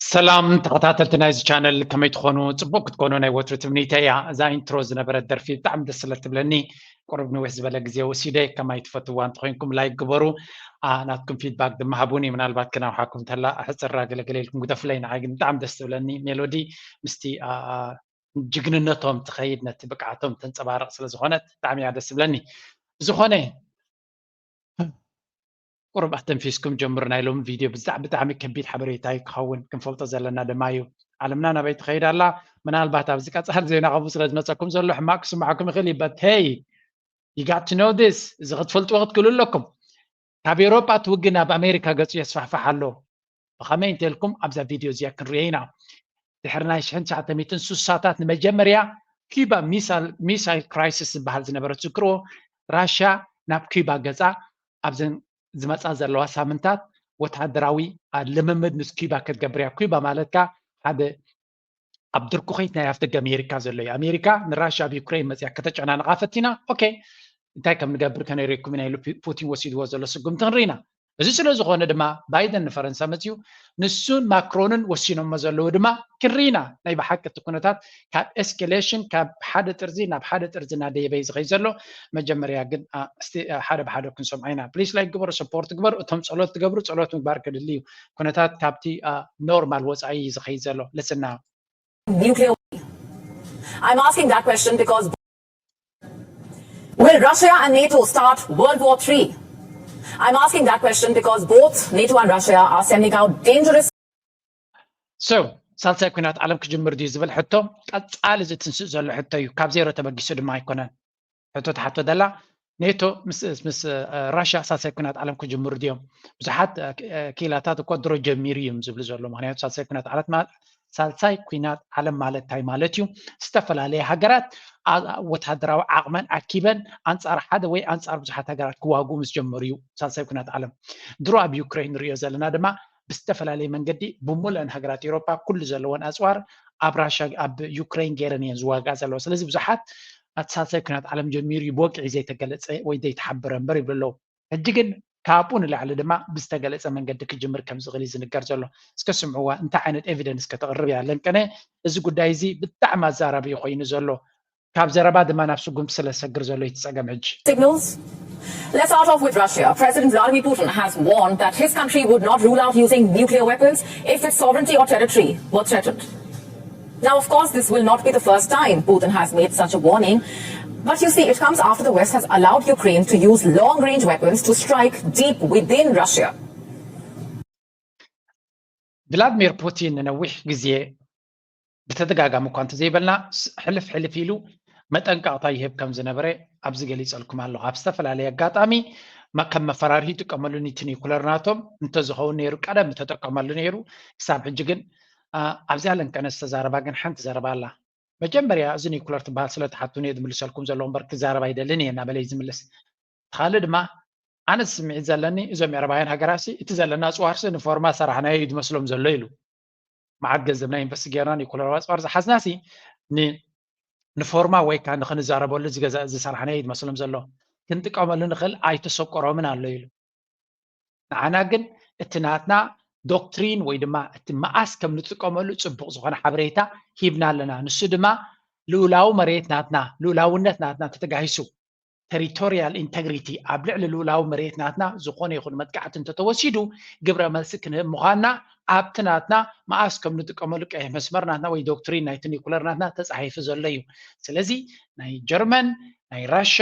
ሰላም ተኸታተልቲ ናይዚ ቻነል፣ ከመይ ትኾኑ? ጽቡቅ ክትኮኑ ናይ ወትሩ ትምኒተይ እያ። እዛ ኢንትሮ ዝነበረት ደርፊ ብጣዕሚ ደስ ስለ ትብለኒ፣ ቁሩብ ንውሕ ዝበለ ግዜ ወሲደ፣ ከማይ ትፈትዋ እንተኾይንኩም ላይክ ግበሩ። ኣ፣ ናትኩም ፊድባክ ድማ ሃቡኒ። ምናልባት ክናውሓኩም እንተላ ኣሕጽራ ገለገለ ኢልኩም ግደፉለይ። ንዓይ ግን ብጣዕሚ ደስ ትብለኒ ሜሎዲ ምስቲ፣ ኣ፣ ኣ፣ ጅግንነቶም ትኸይድ፣ ነቲ ብቅዓቶም ተንጸባርቕ ስለ ዝኾነት ብጣዕሚ እያ ደስ ትብለኒ። ብዝኾነ ቁሩብ ኣተንፊስኩም ጀምሩ። ናይ ሎሚ ቪድዮ ብዛዕ-፣ ብጣዕሚ ከቢድ ሓበሬታ እዩ ክኸውን፣ ክንፈልጦ ዘለና ድማ እዩ። ዓለምና ናበይ ትኸይድ ኣላ? ምናልባት ኣብዚ ቀጻሊ ዜና ከምኡ ስለ ዝመጸኩም ዘሎ ሕማቅ ክስምዓኩም ይኽእል እዩ። But hey, you got to know this. እዚ ክትፈልጥዎ ክትክእሉ ኣለኩም። ካብ ኤውሮጳ እቲ ውግእ ናብ ኣሜሪካ ገጹ የስፋሕፍሕ ኣሎ። ብኸመይ እንተልኩም ኣብዛ ቪድዮ እዚኣ ክንሪኦ ኢና። ድሕሪ ናይ ሽሕን ትሽዓተ ሚእትን ስሳታት ንመጀመርያ ኪባ ሚሳይል፣ ሚሳይል ክራይሲስ ዝበሃል ዝነበረ ትዝክርዎ፣ ራሽያ ናብ ኪባ ገጻ ኣብዘን ዝመጻ ዘለዋ ሳምንታት ወተሃደራዊ፣ ኣ፣ ልምምድ ምስ ኪባ ክትገብር እያ። ኪባ ማለት ከኣ ሓደ ኣብ ድርኩኺት ናይ ኣፍደገ ኣሜሪካ ዘሎ እዩ። ኣሜሪካ ንራሽያ ኣብ ዩክሬን መጽያ ከተጨናንቓ ፈቲና፣ ኦኬ፣ እንታይ ከም ንገብር ከነርእየኩም ኢና ኢሉ ፑ-፣ ፑቲን ወሲድዎ ዘሎ ስጉምቲ ክንርኢ ኢና። እዚ ስለ ዝኾነ ድማ ባይደን ንፈረንሳ መጽዩ፣ ንሱን ማክሮንን ወሲኖሞ ዘለዉ ድማ ክንርኢ ኢና። ናይ ብሓቂ እቲ ኩነታት ካብ ኤስኬሌሽን፣ ካብ ሓደ ጥርዚ ናብ ሓደ ጥርዚ እናደየበ እዩ ዝኸይድ ዘሎ። መጀመርያ ግን፣ ኣ፣ እስቲ፣ ኣ፣ ሓደ ብሓደ ክንሰምዖ ኢና። ፕሊስ ላይክ ግበሩ፣ ሰፖርት ግበሩ። እቶም ጸሎት ትገብሩ፣ ጸሎት ምግባር ከድሊ እዩ። ኩነታት ካብቲ፣ ኣ፣ ኖርማል ወጻኢ እዩ ዝኸይድ ዘሎ። ልስና። Nuclear. I'm asking that question because will Russia and NATO start World War Three? I'm asking that question because both NATO and Russia are sending out dangerous So፣ ሳልሳይ ኩናት ዓለም ክጅምር ድዩ ዝብል ሕቶ ቀጻሊ ዝትንስእ ዘሎ ሕቶ እዩ። ካብ ዜሮ ተበጊሱ ድማ ኣይኮነን። ሕቶ ትሓቶ ዘላ ኔቶ ምስ፣ ምስ፣ እ፣ ራሽያ ሳልሳይ ኩናት ዓለም ክጅምሩ ድዮም? ብዙሓት፣ እ፣ ክ-፣ እ፣ ክኢላታት እኮ ድሮ ጀሚሩ እዮም ዝብሉ ዘሎ። ምኽንያቱ ሳልሳይ ኩናት ዓለም ማ-፣ ሳልሳይ ኩናት ዓለም ማለት እንታይ ማለት እዩ? ዝተፈላለየ ሃገራት ኣ-፣ ወተሃደራዊ ዓቕመን ኣኪበን ኣንጻር ሓደ ወይ ኣንጻር ብዙሓት ሃገራት ክዋግኡ ምስ ጀመሩ እዩ ሳልሳይ ኩናት ዓለም። ድሮ ኣብ ዩክሬን ንሪኦ ዘለና ድማ ብዝተፈላለየ መንገዲ ብምሉአን ሃገራት ኤውሮጳ ኩሉ ዘለወን ኣጽዋር ኣብ ራሽያ፣ ኣብ ዩክሬን ገይረን እየን ዝዋግኣ ዘለዋ። ስለዚ ብዙሓት እቲ ሳልሳይ ኩናት ዓለም ጀሚሩ እዩ ብወግዒ ዘይተገለጸ ወይ ዘይተሓበረ እምበር ይብሉ ኣለዉ። ሕጂ ግን ካብኡ ንላዕሊ ድማ ብዝተገለጸ መንገዲ ክጅምር ከም ዝኽእል እዩ ዝንገር ዘሎ። እስከ ስምዕዋ፣ እንታይ ዓይነት ኤቪደንስ ከተቕርብ እያ ለንቀነ? እዚ ጉዳይ እዚ ብጣዕሚ ኣዛራቢ እዩ ኮይኑ ዘሎ። ካብ ዘረባ ድማ ናብ ስጉምቲ ስለ ዝሰግር ዘሎ እዩ እቲ ጸገም ሕጂ። Signals? Let's start off with Russia. President Vladimir Putin has warned that his country would not rule out using nuclear weapons if its sovereignty or territory were threatened. Now, of course, this will not be the first time Putin has made such a warning. But you see, it comes after the West has allowed Ukraine to use long range weapons to strike deep within Russia. ቭላድሚር ፑቲን ንነዊሕ ግዜ ብተደጋጋሚ እኳ እንተዘይበልና፣ ስ-፣ ሕልፍ ሕልፍ ኢሉ መጠንቀቕታ ይህብ ከም ዝነበረ ኣብዚ ገሊጸልኩም ኣለኹ። ኣብ ዝተፈላለየ ኣጋጣሚ መ-፣ ከም መፈራርሂ ይጥቀመሉ፣ ኒቲ ኒኩለር ናቶም እንተዝኸውን ነይሩ ቀደም ተጠቀመሉ ነይሩ። ክሳብ ሕጂ ግን፣ ኣ፣ ኣብዚኣ ለንቀነ ዝተዛረባ ግን ሓንቲ ዘረባ ኣላ። መጀመርያ እዚ ኒኩለር ትበሃል ስለ ትሓቱኒ እየ ዝምልሰልኩም ዘለኹ እምበር ክዛረብ ኣይደልን እየ እናበለ እዩ ዝምልስ። ካልእ ድማ ኣነ ስምዒት ዘለኒ እዞም ምዕራባውያን ሃገራትሲ እቲ ዘለና ኣጽዋርሲ ንፎርማ ሰራሕናዮ እዩ ዝመስሎም ዘሎ ኢሉ። መዓት ገንዘብና ኢንቨስት ጌርና ኒኩለራዊ ኣጽዋር ዝሓዝናሲ ን-፣ ንፎርማ ወይ ከዓ ንኽንዛረበሉ ዝገዛ-፣ ዝሰራሕናዮ እዩ ዝመስሎም ዘሎ። ክንጥቀመሉ ንኽእል ኣይተሰቆሮምን ኣሎ ኢሉ። ንዓና ግን እቲ ናትና ዶክትሪን ወይ ድማ እቲ መኣስ ከም ንጥቀመሉ ጽቡቕ ዝኾነ ሓበሬታ ሂብና ኣለና። ንሱ ድማ ልኡላዊ መሬት ናትና፣ ልኡላውነት ናትና ተተጋሂሱ፣ ቴሪቶሪያል ኢንተግሪቲ፣ ኣብ ልዕሊ ልኡላዊ መሬት ናትና ዝኾነ ይኹን መጥቃዕቲ እንተተወሲዱ ግብረ መልሲ ክንህብ ምዃንና ኣብቲ ናትና መኣስ ከም ንጥቀመሉ ቀይሕ መስመር ናትና ወይ ዶክትሪን ናይቲ ኒኩለር ናትና ተጻሒፉ ዘሎ እዩ። ስለዚ ናይ ጀርመን፣ ናይ ራሻ፣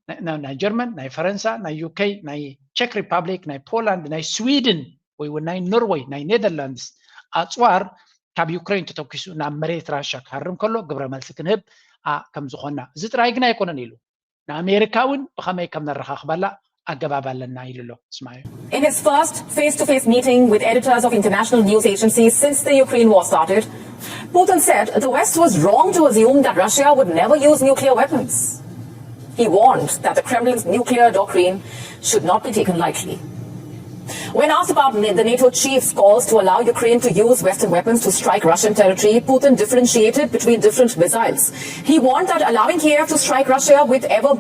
ናይ፣ ናይ፣ ናይ ጀርመን፣ ናይ ፈረንሳ፣ ናይ ዩኬ፣ ናይ ቼክ ሪፓብሊክ፣ ናይ ፖላንድ፣ ናይ ስዊድን ወይ እውን ናይ ኖርወይ፣ ናይ ኔደርላንድስ ኣጽዋር ካብ ዩክሬን ተተኩሱ ናብ መሬት ራሻ ክሃርም ከሎ ግብረ መልሲ ክንህብ፣ ኣ፣ ከም ዝኾንና። እዚ ጥራይ ግን ኣይኮነን ኢሉ። ንኣሜሪካ እውን ብኸመይ ከም ነረኻኽበላ ኣገባብ ኣለና ኢሉ ኣሎ። ስማዮ። In his first face-to-face meeting with editors of international news agencies since the Ukraine war started, Putin said the West was wrong to assume that Russia would never use nuclear weapons. He warned that the Kremlin's nuclear doctrine should not be taken lightly. When asked about Na-, the NATO chief's calls to allow Ukraine to use Western weapons to strike Russian territory, Putin differentiated between different missiles. He warned that allowing Kiev to strike Russia with ever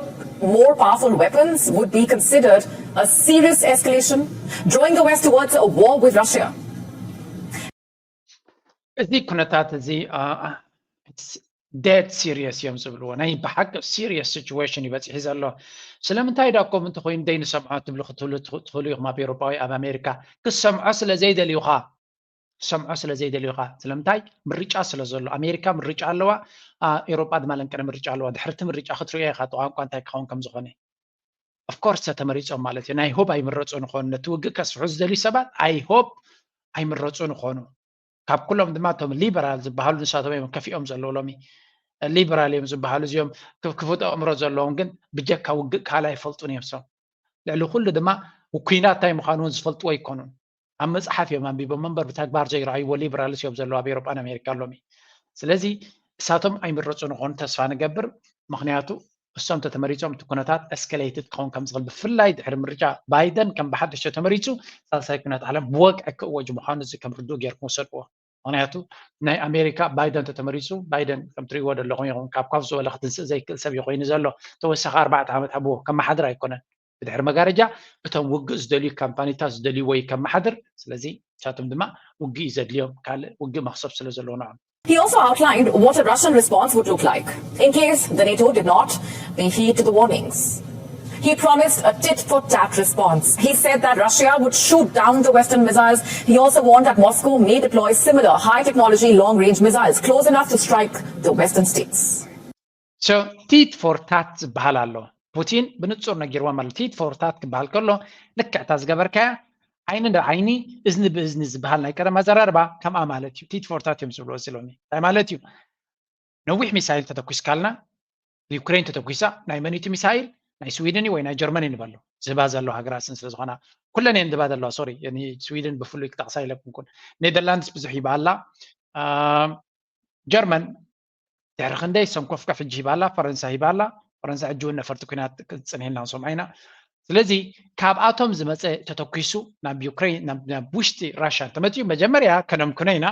more powerful weapons would be considered a serious escalation, drawing the West towards a war with Russia. እዚ ኩነታት እዚ dead serious እዮም ዝብልዎ። ናይ ብሓቂ serious situation እዩ በፂሑ ዘሎ። ስለምንታይ ዳ ከምኡ እንተኮይኑ ደይ ንሰምዖ ትብሉ ክትብሉ ትኽእሉ ኢኹም። ኣብ ኤውሮጳዊ ኣብ ኣሜሪካ ክትሰምዖ ስለ ዘይደልዩኻ፣ ክትሰምዖ ስለ ዘይደልዩኻ። ስለምንታይ? ምርጫ ስለ ዘሎ። ኣሜሪካ ምርጫ ኣለዋ፣ ኤውሮጳ ድማ ለንቀነ ምርጫ ኣለዋ። ድሕርቲ ምርጫ ክትሪኦ ኢኻ እቲ ቋንቋ እንታይ ክኸውን ከም ዝኾነ። Of course ተተመሪፆም ማለት እዩ። ናይ ሆብ ኣይምረፁ ንኾኑ፣ ነቲ ውግእ ከስፍሑ ዝደልዩ ሰባት I hope ኣይምረፁ ንኾኑ። ካብ ኩሎም ድማ እቶም ሊበራል ዝበሃሉ ንሳቶም እዮም ከፊኦም ዘለዉ። ሎሚ ሊበራል እዮም ዝበሃሉ እዚኦም ክፉት ኣእምሮ ዘለዎም ግን ብጀካ ውግእ ካልእ ኣይፈልጡን እዮም። ሰው ልዕሊ ኩሉ ድማ ኩናት እንታይ ምዃኑ እውን ዝፈልጥዎ ኣይኮኑን። ኣብ መፅሓፍ እዮም ኣንቢቦም እምበር ብተግባር ዘይረኣይዎ ሊበራልስ እዮም ዘለዉ ኣብ ኤውሮጳን ኣሜሪካን ሎሚ። ስለዚ እሳቶም ኣይምረፁ ንኾኑ ተስፋ ንገብር። ምክንያቱ እሶም ተተመሪፆም እቲ ኩነታት escalated ክኸውን ከም ዝኽእል ብፍላይ ድሕሪ ምርጫ ባይደን ከም ብሓደሽ ተመሪፁ ሳልሳይ ኩናት ዓለም ብወግዒ ክእወጅ ምዃኑ እዚ ከም ርዱእ ጌርኩም ውሰድዎ። ምክንያቱ ናይ ኣሜሪካ ባይደን ተተመሪፁ ባይደን ከም ትሪእዎ ዘለኹም ይኹን ካብ ካብ ዝበለ ክትንስእ ዘይክእል ሰብ እዩ ኮይኑ ዘሎ። ተወሳኺ ኣርባዕተ ዓመት ሃብዎ ከመሓድር ኣይኮነን። ብድሕሪ መጋረጃ እቶም ውግእ ዝደልዩ ካምፓኒታት ዝደልይዎ እዩ ከመሓድር። ስለዚ ንሳቶም ድማ ውግእ እዩ ዘድልዮም ካልእ ውግእ መክሰብ ስለ ዘለዎ ንዖም። He also outlined what a Russian response would look like in case the NATO did not pay heed to the warnings. He promised a tit for tat response. He said that Russia would shoot down the Western missiles. He also warned that Moscow may deploy similar high technology long range missiles close enough to strike the Western states. So tit for tat ዝበሃል ኣሎ። ፑቲን ብንጹር ነጊርዎም ኣሎ። ቲት ፎር ታት ክበሃል ከሎ ልክዕታ ዝገበርካያ ዓይኒ ንዓይኒ እዝኒ ብእዝኒ ዝበሃል ናይ ቀደም ኣዘራርባ ከምኣ ማለት እዩ። ቲት ፎር ታት እዮም ዝብልዎ እዚ ሎሚ። እንታይ ማለት እዩ? ነዊሕ ሚሳይል ተተኩስካልና ዩክሬን ተተኩሳ ናይ መን እዩ እቲ ሚሳይል? ናይ ስዊድን እዩ ወይ ናይ ጀርመን እዩ ንበሎ። ዝህባ ዘለዋ ሃገራት ስን ስለ ዝኾና ኩለን እየን ዝህባ ዘለዋ። ሶሪ ስዊድን ብፍሉይ ክጠቕሳ ኢለኩንኩን። ኔደርላንድስ ብዙሕ ይበሃላ። ጀርመን ድሕሪ ክንደይ ሰንኮፍካ ሕጂ ሂባላ ፈረንሳ ሂባላ ፈረንሳ ሕጂ እውን ነፈርቲ ኩናት ክትፅንሄልና ንሰምዖ ኢና። ስለዚ ካብኣቶም ዝመፀ ተተኪሱ ናብ ዩክሬን ናብ ውሽጢ ራሽያ እንተመፅኡ መጀመርያ ከነምክኖ ኢና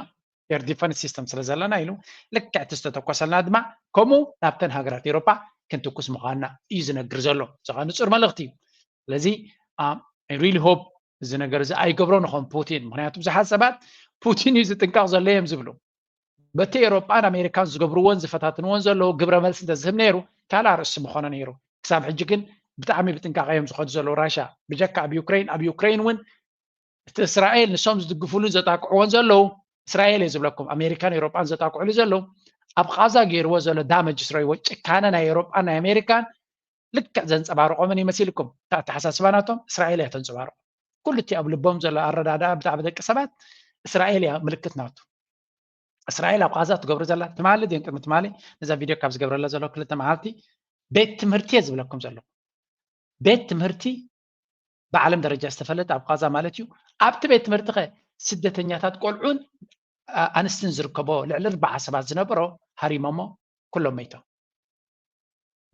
air defense system ስለ ዘለና ኢሉ ልክዕ እቲ ዝተተኮሰልና ድማ ከምኡ ናብተን ሃገራት ኤሮፓ ክንትኩስ ምዃንና እዩ ዝነግር ዘሎ። እዚ ከዓ ንፁር መልእኽቲ እዩ። ስለዚ I really hope እዚ ነገር እዚ ኣይገብሮ ንኾን ፑቲን ምክንያቱ ብዙሓት ሰባት ፑቲን እዩ ዝጥንቀቕ ዘሎ እዮም ዝብሉ። በቲ ኤሮጳን ኣሜሪካን ዝገብርዎን ዝፈታትንዎን ዘለዉ ግብረ መልሲ እንተዝህብ ነይሩ ካልእ ኣርእስቲ ምኾነ ነይሩ። ክሳብ ሕጂ ግን ብጣዕሚ ብጥንቃቐ እዮም ዝኸዱ ዘለዉ። ራሻ ብጀካ ኣብ ዩክሬን ኣብ ዩክሬን እውን እቲ እስራኤል ንሶም ዝድግፉሉን ዘጣቅዕዎን ዘለዉ እስራኤል እየ ዝብለኩም ኣሜሪካን ኤሮጳን ዘጣቅዕሉ ዘለዉ ኣብ ቓዛ ገይርዎ ዘሎ ዳመጅ ስረይዎ ጭካነ ናይ ኤሮጳን ናይ ኣሜሪካን ልክዕ ዘንጸባርቖምን ይመሲልኩም። እታ ኣተሓሳስባ ናቶም እስራኤል እያ ተንጸባርቖ። ኩሉ እቲ ኣብ ልቦም ዘሎ ኣረዳድኣ ብዛዕባ ደቂ ሰባት እስራኤል እያ ምልክት ናቱ። እስራኤል ኣብ ቓዛ ትገብሮ ዘላ ትማሊ ድዮም ቅድሚ ትማሊ ነዛ ቪድዮ ካብ ዝገብረላ ዘሎ ክልተ መዓልቲ ቤት ትምህርቲ እየ ዝብለኩም ዘለኹ። ቤት ትምህርቲ ብዓለም ደረጃ ዝተፈለጠ ኣብ ቓዛ ማለት እዩ። ኣብቲ ቤት ትምህርቲ ኸ ስደተኛታት ቆልዑን ኣንስትን ዝርከቦ ልዕሊ ኣርባዓ ሰባት ዝነበሮ ሃሪሞሞ ኩሎም መይቶም።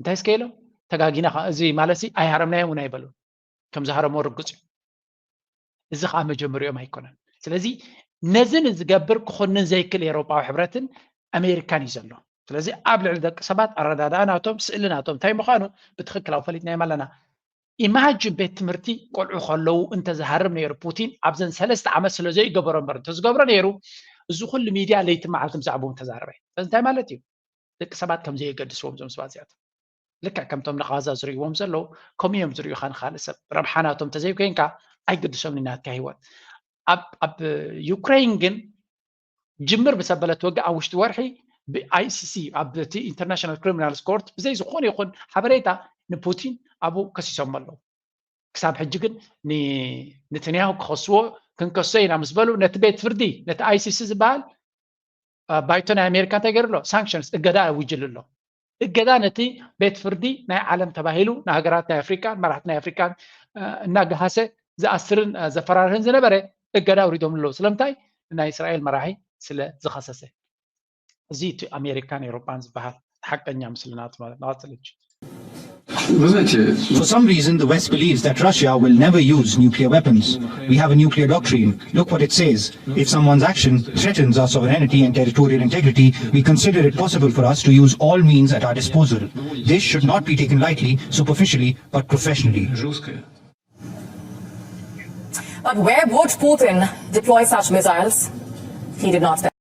እንታይ እስከ ኢሎም ተጋጊና እዚ ማለት ኣይሃረምናዮም እውን ኣይበሉን። ከም ዝሃረሞ ርግፅ እዩ። እዚ ከዓ መጀመሪኦም ኣይኮነን። ስለዚ ነዚ ንዝገብር ክኾንን ዘይክእል ኤሮጳዊ ሕብረትን ኣሜሪካን እዩ ዘሎ። ስለዚ ኣብ ልዕሊ ደቂ ሰባት ኣረዳድኣ ናቶም ስእሊ ናቶም እንታይ ምዃኑ ብትኽክል ኣፈሊጥናዮም ኣለና። ኢማጅን ቤት ትምህርቲ ቆልዑ ከለዉ እንተዝሃርም ነይሩ ፑቲን ኣብዘን ሰለስተ ዓመት ስለ ዘይገበሮ እምበር እንተዝገብሮ ነይሩ እዚ ኩሉ ሚድያ ለይቲ መዓልቲ ብዛዕባኡ እንተዛረበ። ስለዚ እንታይ ማለት እዩ? ደቂ ሰባት ከም ዘየገድስዎም እዞም ሰባት እዚኣቶም ልክዕ ከምቶም ንቓዛ ዝርእይዎም ዘለዉ ከምኡ እዮም ዝርእዩኻ ንኻልእ ሰብ ረብሓ ናቶም እንተዘይኮይንካ ኣይገድሶምን ናትካ ህይወት ኣብ ዩክሬን ግን ጅምር ብሰበለት ወግእ ኣብ ውሽጢ ወርሒ ብኣይሲሲ ኣብ እቲ ኢንተርናሽናል ክሪሚናልስ ኮርት ብዘይ ዝኾነ ይኹን ሓበሬታ ንፑቲን ኣብኡ ከሲሶም ኣለዉ ክሳብ ሕጂ ግን ንኔታንያሁ ክኸስዎ ክንከሶ ኢና ምስ በሉ ነቲ ቤት ፍርዲ ነቲ ኣይሲሲ ዝበሃል ባይቶ ናይ ኣሜሪካ እንታይ ገይሩ ኣሎ ሳንክሽንስ እገዳ ኣዊጅሉ ኣሎ እገዳ ነቲ ቤት ፍርዲ ናይ ዓለም ተባሂሉ ንሃገራት ናይ ኣፍሪካን መራሕቲ ናይ ኣፍሪካን እናገሃሰ ዝኣስርን ዘፈራርህን ዝነበረ እገዳ ኣውሪዶም ኣለዉ ስለምንታይ ናይ እስራኤል መራሒ ስለ ዝኸሰሰ እዚ እቲ ኣሜሪካን ኤውሮጳን ዝበሃል ሓቀኛ ምስልና ማለት ንቐፅል እንጂ For some reason, the West believes that Russia will never use nuclear weapons. We have a nuclear doctrine. Look what it says. If someone's action threatens our sovereignty and territorial integrity, we consider it possible for us to use all means at our disposal. This should not be taken lightly, superficially, but professionally. But where would Putin deploy such missiles? He did not specify.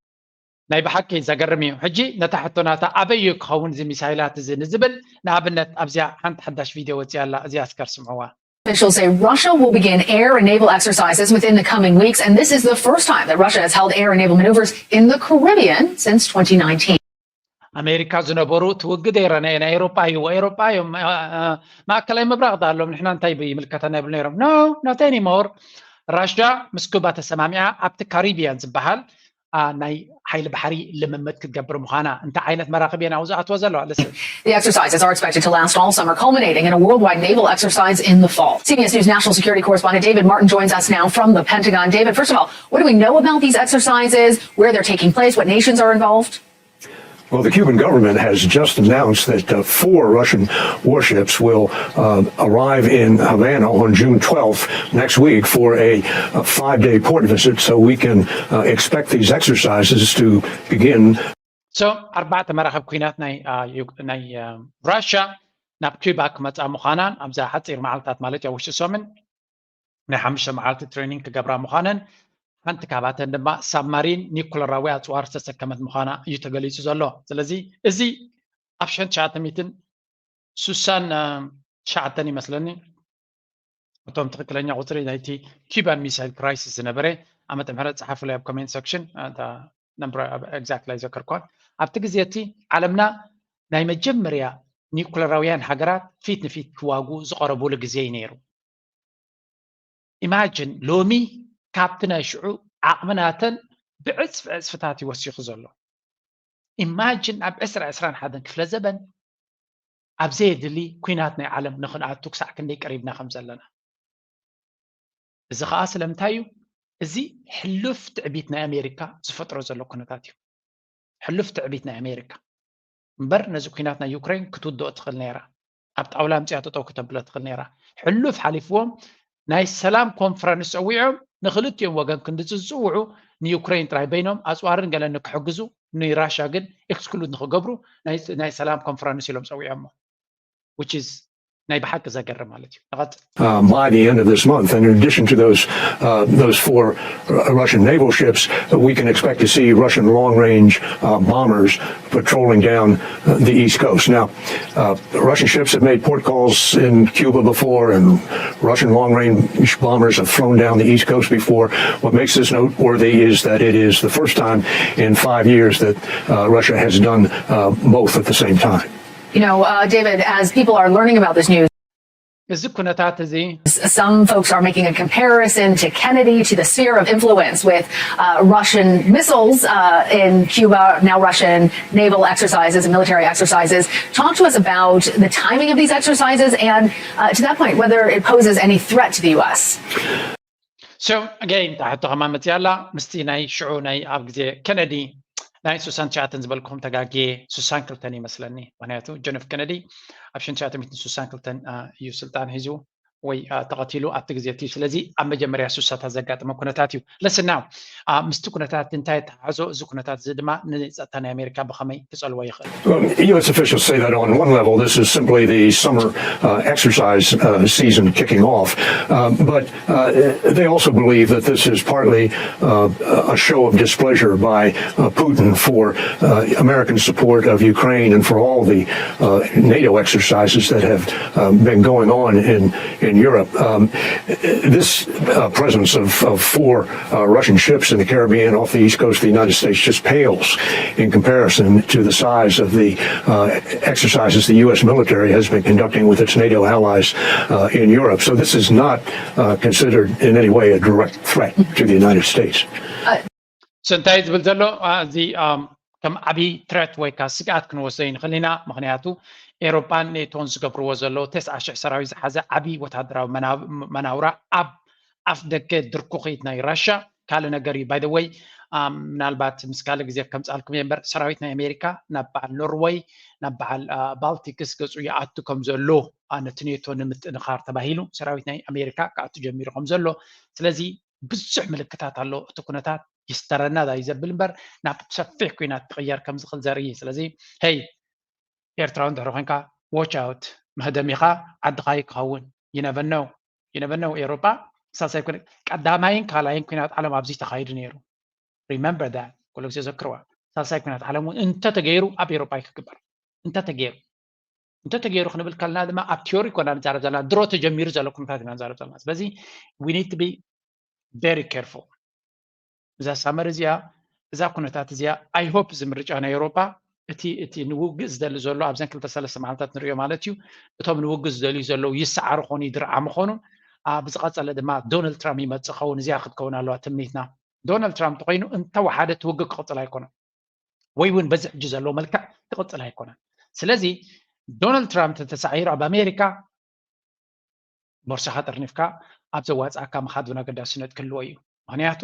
ናይ ብሓቂ ዘገርም እዩ። ሕጂ ነታ ሕቶናታ ኣበይ እዩ ክኸውን እዚ ሚሳይላት እዚ ንዝብል ንኣብነት ኣብዚኣ ሓንቲ ሓዳሽ ቪድዮ ወፂኣ ኣላ፣ እዚኣ እስከር ስምዕዋ። Officials say Russia will begin air and naval exercises within the coming weeks, and this is the first time that Russia has held air and naval maneuvers in the Caribbean since twenty nineteen. ኣሜሪካ ዝነበሩ ትውግድ ኤረን ናይ ኤሮጳ እዩ ኤሮጳ እዮም ማእከላይ ምብራቕ ዳሎም ንሕና እንታይ ይምልከተና ይብሉ ነይሮም። No, not anymore። ራሽያ ምስ ኩባ ተሰማሚዓ ኣብቲ ካሪቢያን ዝበሃል ናይ ሓይሊ ባሕሪ ልምምድ ክትገብር ምዃና። እንታይ ዓይነት መራኽብ እየን ኣብኡ ዝኣትወ ዘለዋ? Listen. The exercises are expected to last all summer, culminating in a worldwide naval exercise in the fall. C B S News national security correspondent David Martin joins us now from the Pentagon. David, first of all, what do we know about these exercises, where they're taking place, what nations are involved? Well, the Cuban government has just announced that uh, four Russian warships will uh, arrive in Havana on June twelfth next week for a, a five day port visit. So we can uh, expect these exercises to begin. So, ኣርባዕተ መራኸብ ኩናት ናይ ራሽያ ናብ ኪባ ክመፃ ምዃናን ኣብዛ ሓፂር መዓልታት ማለት ኣብ ውሽጢ ሰሙን ናይ ሓሙሽተ መዓልቲ ትሬኒንግ ክገብራ ምዃነን ሓንቲ ካብኣተን ድማ ሳብማሪን ኒኩለራዊ ኣፅዋር ዝተሰከመት ምዃና እዩ ተገሊፁ ዘሎ። ስለዚ እዚ ኣብ ሽሕን ትሽዓተ ሚእትን ስሳን ትሽዓተን ይመስለኒ እቶም ትኽክለኛ ቁፅሪ ናይቲ ኪባን ሚሳይል ክራይሲስ ዝነበረ ዓመተ ምሕረት ፀሓፉለይ ኣብ ኮሜንት ሰክሽን ነምብሮ ኤግዛክትሊ ኣይዘከርኳን። ኣብቲ ግዜ እቲ ዓለምና ናይ መጀመርያ ኒኩለራውያን ሃገራት ፊት ንፊት ክዋጉ ዝቐረቡሉ ግዜ እዩ ነይሩ። ኢማጅን ሎሚ ካብቲ ናይ ሽዑ ዓቕሚ ናተን ብዕፅፊ ዕፅፍታት እዩ ወሲኹ ዘሎ። ኢማጅን ኣብ ዕስራ ዕስራን ሓደን ክፍለ ዘበን ኣብ ዘየድሊ ኩናት ናይ ዓለም ንክንኣቱ ክሳዕ ክንደይ ቀሪብና ከም ዘለና። እዚ ከዓ ስለምንታይ እዩ? እዚ ሕሉፍ ትዕቢት ናይ ኣሜሪካ ዝፈጥሮ ዘሎ ኩነታት እዩ። ሕሉፍ ትዕቢት ናይ ኣሜሪካ እምበር ነዚ ኩናት ናይ ዩክሬን ክትውድኦ ትኽእል ነይራ። ኣብ ጣውላ ኣምፅያ ጠጠው ክተብሎ ትኽእል ነይራ። ሕሉፍ ሓሊፍዎም ናይ ሰላም ኮንፈረንስ ፀዊዖም ንክልቲኦም ወገን ክንዲ ዝፅውዑ ንዩክሬን ጥራይ በይኖም ኣፅዋርን ገለን ንክሕግዙ ንራሻ ግን ኤክስክሉድ ንክገብሩ ናይ ሰላም ኮንፈረንስ ኢሎም ፀዊዖሞ which is ናይ ብሓቂ ዘገርም ማለት እዩ። ንቐፅል። Uh, by the end of this month. And in addition to those uh, those four uh, Russian naval ships, uh, we can expect to see Russian long-range uh, bombers patrolling down uh, the East Coast. Now, uh, Russian ships have made port calls in Cuba before, and Russian long-range bombers have flown down the East Coast before. What makes this noteworthy is that it is the first time in five years that uh, Russia has done uh, both at the same time. You know, uh, David, as people are learning about this news, እዚ ኩነታት እዚ some folks are making a comparison to Kennedy, to the sphere of influence with uh, Russian missiles uh, in Cuba, now Russian naval exercises and military exercises. Talk to us about the timing of these exercises and uh, to that point, whether it poses any threat to the U S. So again እታ ሕቶ ከማን መፅያ ኣላ ምስቲ ናይ ሽዑ ናይ ኣብ ግዜ ከነዲ ናይ ስሳን ትሽዓተን ዝበልኩም ተጋግየ ስሳን ክልተን ይመስለኒ። ምክንያቱ ጆን ኤፍ ከነዲ ኣብ ሽሕን ትሽዓተ ሚእትን ስሳን ክልተን እዩ ስልጣን ሒዙ ወይ ተቐቲሉ ኣብቲ ግዜ እቲ። ስለዚ ኣብ መጀመርያ ስሳታት ዘጋጠመ ኩነታት እዩ። Listen now ምስቲ ኩነታት እንታይ ተሓዞ? እዚ ኩነታት እዚ ድማ ንፀጥታ ናይ ኣሜሪካ ብኸመይ ክፀልዎ ይኽእል? U S officials say that on one level, this is simply the summer uh, exercise uh, season kicking off. Uh, but uh, they also believe that this is partly uh, a show of displeasure by uh, Putin for uh, American support of Ukraine and for all the uh, NATO exercises that have uh, been going on in, in Europe. Um, this uh, presence of, of four uh, Russian ships in the Caribbean off the east coast of the United States just pales in comparison to the size of the uh, exercises the U S military has been conducting with its NATO allies uh, in Europe. So this is not uh, considered in any way a direct threat to the United States. So እንታይ ዝብል ዘሎ እዚ ከም ዓብዪ ትረት ወይ ከዓ ስግኣት ክንወስዶ ንኽእል ኢና። ምክንያቱ ኤሮፓን ኔቶን ዝገብርዎ ዘለዉ ተስዓ ሽሕ ሰራዊት ዝሓዘ ዓብዪ ወታደራዊ መናውራ ኣብ ኣፍ ደገ ድርኩኺት ናይ ራሻ ካልእ ነገር እዩ። By the way ምናልባት ምስ ካልእ ግዜ ከምፃልኩም እየ እምበር ሰራዊት ናይ ኣሜሪካ ናብ በዓል ኖርወይ ናብ በዓል ባልቲክስ ገፁ ይኣቱ ከም ዘሎ ነቲ ኔቶ ንምጥንኻር ተባሂሉ ሰራዊት ናይ ኣሜሪካ ክኣቱ ጀሚሩ ከም ዘሎ ስለዚ ብዙሕ ምልክታት ኣሎ። እቲ ኩነታት ይስተረና ዳዩ ዘብል እምበር ናብ ሰፊሕ ኩናት ክቕየር ከም ዝኽእል ዘርኢ እዩ። ስለዚ ሄይ ኤርትራዊ እንድሕር ኮንካ watch out መህደሚኻ ዓድኻ እዩ ክኸውን። You never know you never know ኤሮጳ ሳሳይ ኩነ ቀዳማይን ካልኣይን ኩናት ዓለም ኣብዚ ተኻይዱ ነይሩ። Remember that ኩሉ ግዜ ዘክርዋ። ሳልሳይ ኩናት ዓለም እውን እንተተገይሩ ኣብ ኤሮፓ እዩ ክግበር። እንተተገይሩ እንተተገይሩ ክንብል ከለና ድማ ኣብ ቲዮሪ ኮና ንዛረብ ዘለና፣ ድሮ ተጀሚሩ ዘሎ ኩነታት ኢና ንዛረብ ዘለና። ስለዚ we need to be very careful። እዛ ሳመር እዚኣ፣ እዛ ኩነታት እዚኣ፣ I hope እዚ ምርጫ ናይ ኤሮፓ እቲ እቲ ንውግእ ዝደሊ ዘሎ ኣብዘን ክልተ ሰለስተ መዓልታት ንሪኦ ማለት እዩ። እቶም ንውግእ ዝደልዩ ዘለዉ ይሰዓሩ ኾኑ፣ ይድርዓሙ ኾኑ። ኣብ ዝቐጸለ ድማ ዶናልድ ትራምፕ ይመጽእ ኸውን፣ እዚኣ ክትከውን ኣለዋ ትምኒትና። ዶናልድ ትራምፕ ተኾይኑ እንተወሓደ እቲ ውግእ ክቕጽል ኣይኮነን፣ ወይ እውን በዚ ሕጂ ዘለዎ መልክዕ ክቕጽል ኣይኮነን። ስለዚ ዶናልድ ትራምፕ ተተሳዒሩ ኣብ ኣሜሪካ ቦርሳኻ ጠርኒፍካ ኣብ ዘዋፅኣካ ምኻድ እውን ኣገዳስነት ክህልዎ እዩ። ምክንያቱ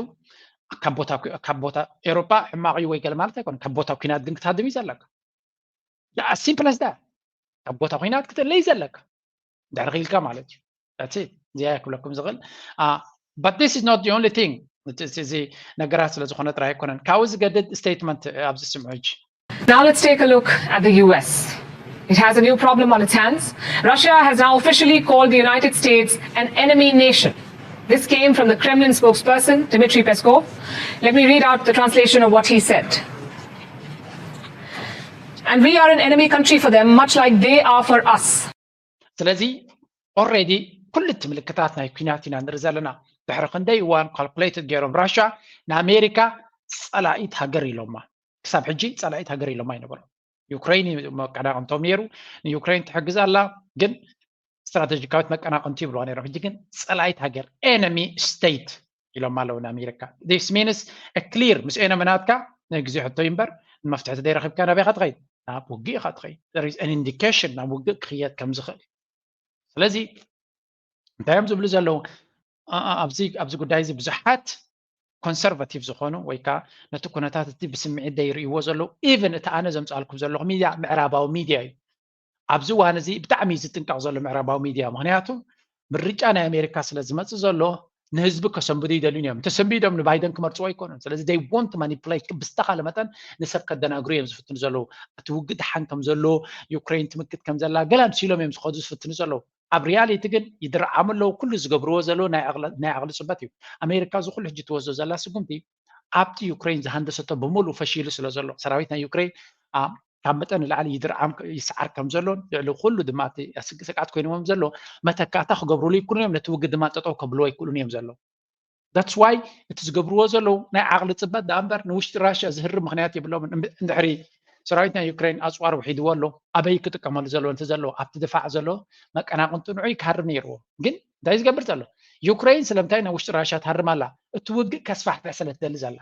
ካብ ቦታ ኩ- ካብ ቦታ ኤሮፓ ሕማቕ እዩ ወይ ገለ ማለት ኣይኮነን። ካብ ቦታ ኩናት ግን ክትሃድም እዩ ዘለካ። As simple as that። ካብ ቦታ ኩናት ክትእለ እዩ ዘለካ፣ ድሕሪ ክኢልካ ማለት እዩ። That's it። እዚኣ እየ ክብለኩም ዝኽእል። But this is not the only thing። እዚ ነገራት ስለ ዝኾነ ጥራይ ኣይኮነን። ካብኡ ዝገድድ ስቴትመንት ኣብዚ ስምዑ ሕጂ። Now let's take a look at the U S. It has a new problem on its hands. Russia has now officially called the United States an enemy nation. This came from the Kremlin spokesperson, Dmitry Peskov. Let me read out the translation of what he said. And we are an enemy country for them, much like they are for us. ስለዚ already ኩሉ እቲ ምልክታት ናይ ኩናት ኢና ንርኢ ዘለና። ድሕሪ ክንደይ እዋን calculated ገይሮም ራሻ ንኣሜሪካ ጸላኢት ሃገር ኢሎማ። ክሳብ ሕጂ ጸላኢት ሃገር ኢሎማ ኣይነበሩ። ዩክሬን መቀናቕንቶም ነይሩ፣ ንዩክሬን ትሕግዝ ኣላ፣ ግን ስትራቴጂካዊት መቀናቕንቲ ይብልዋ ነይሮም። ሕጂ ግን ጸላኢት ሃገር፣ enemy state ኢሎም ኣለዉ ንኣሜሪካ። This means clear፣ ምስ enemy ናትካ ናይ ግዜ ሕቶ እዩ እምበር፣ ንመፍትሒ ተደይረኺብካ ናበይ ኢኻ ትኸይድ? ናብ ውግእ ኢኻ ትኸይድ። There is an indication ናብ ውግእ ክኽየድ ከም ዝኽእል። ስለዚ እንታይ እዮም ዝብሉ ዘለዉ? ኣብዚ ጉዳይ እዚ ብዙሓት ኮንሰርቫቲቭ ዝኾኑ ወይ ከዓ ነቲ ኩነታት እቲ ብስምዒት ዘይርእይዎ ዘለዉ፣ ኢቨን እቲ ኣነ ዘምፃልኩም ዘለኹ ሚድያ ምዕራባዊ ሚድያ እዩ። ኣብዚ እዋን እዚ ብጣዕሚ እዩ ዝጥንቀቕ ዘሎ ምዕራባዊ ሚድያ። ምክንያቱ ምርጫ ናይ ኣሜሪካ ስለ ዝመፅእ ዘሎ ንህዝቢ ከሰንብዱ ይደልዩን እዮም። እንተሰንቢዶም ንባይደን ክመርፅዎ ኣይኮኑን። ስለዚ they want to manipulate፣ ብዝተኻለ መጠን ንሰብ ከደናግሩ እዮም ዝፍትኑ ዘለዉ። እቲ ውግእ ደሓን ከም ዘሎ፣ ዩክሬን ትምክት ከም ዘላ ገለ ኣምሲሎም እዮም ዝኸዱ ዝፍትኑ ዘለዉ። ኣብ ሪያሊቲ ግን ይድርዓሙ ኣለዉ። ኩሉ ዝገብርዎ ዘለዉ ናይ ዓቕሊ ፅበት እዩ። ኣሜሪካ እዚ ኩሉ ሕጂ ትወስዶ ዘላ ስጉምቲ ኣብቲ ዩክሬን ዝሃንደሰቶ ብምሉእ ፈሺሉ ስለ ዘሎ፣ ሰራዊት ናይ ዩክሬን ካብ መጠን ንላዕሊ ይድርዓም ይስዓር ከም ዘሎን ልዕሊ ኩሉ ድማ እቲ ስግኣት ኮይንዎም ዘሎ መተካእታ ክገብሩሉ ይክእሉን እዮም። ነቲ ውግእ ድማ ጠጠው ከብልዎ ይክእሉን እዮም ዘለዉ። That's why እቲ ዝገብርዎ ዘለዉ ናይ ዓቕሊ ፅበት ደኣ እምበር ንውሽጢ ራሽያ ዝህሪ ምክንያት የብሎምን። እንድሕሪ ሰራዊት ናይ ዩክሬን ኣፅዋር ውሒድዎ ኣሎ፣ ኣበይ ክጥቀመሉ ዘለዎ እንተ ዘለዎ ኣብቲ ድፋዕ ዘሎ መቀናቕንቱ ንዑ ክሃርም ነይርዎ። ግን እንታይ ዝገብር ዘሎ? ዩክሬን ስለምንታይ ናብ ውሽጢ ራሽያ ትሃርም ኣላ? እቲ ውግእ ከስፋሕፍሕ ስለ ትደሊ ዘላ።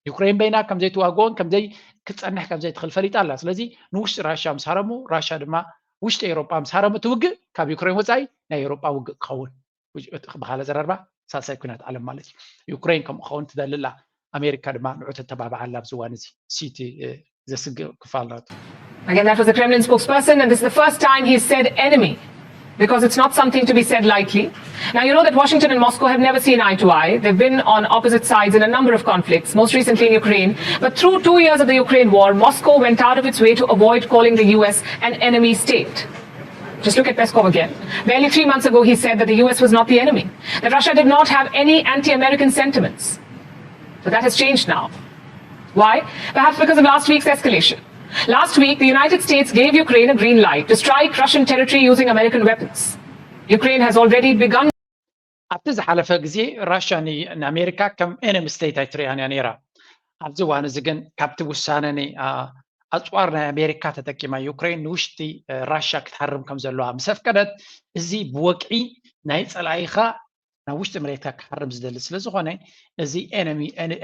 ዩክሬን በይና ከም ዘይትዋግኦን ከም ዘይ ክትጸንሕ ከም ዘይትኽእል ፈሊጣ ኣላ። ስለዚ ንውሽጢ ራሽያ ምስ ሃረሙ፣ ራሽያ ድማ ውሽጢ ኤውሮጳ ምስ ሃረሙ፣ እቲ ውግእ ካብ ዩክሬን ወጻኢ ናይ ኤውሮጳ ውግእ ክኸውን። ብኻልእ ዘረርባ ሳልሳይ ኩናት ዓለም ማለት እዩ። ዩክሬን ከምኡ ክኸውን ትደሊ ኣላ። ኣሜሪካ ድማ ንዑ ተተባብዓላ ኣብዚ እዋን እዚ። ሲቲ ዘስግእ ክፋል ናቱ። Again, that was the Kremlin spokesperson, and this is the first time he said enemy, because it's not something to be said lightly. Now, you know that Washington and Moscow have never seen eye to eye. They've been on opposite sides in a number of conflicts, most recently in Ukraine. But through two years of the Ukraine war, Moscow went out of its way to avoid calling the U S an enemy state. Just look at Peskov again. Barely three months ago, he said that the U S was not the enemy, that Russia did not have any anti-American sentiments. But that has changed now. Why? Perhaps because of last week's escalation. Last week, the United States gave Ukraine a green light to strike Russian territory using American weapons. Ukraine has already begun. ኣብቲ ዝሓለፈ ግዜ ራሽያ ንኣሜሪካ ከም ኤነሚ ስቴት ኣይትሪኣን እያ ነይራ። ኣብዚ እዋን እዚ ግን ካብቲ ውሳነ ኣፅዋር ናይ ኣሜሪካ ተጠቂማ ዩክሬን ንውሽጢ ራሽያ ክትሃርም ከም ዘለዋ ምስ ኣፍቀደት፣ እዚ ብወግዒ ናይ ፀላኢኻ ናብ ውሽጢ መሬትካ ክሃርም ዝደሊ ስለ ዝኾነ፣ እዚ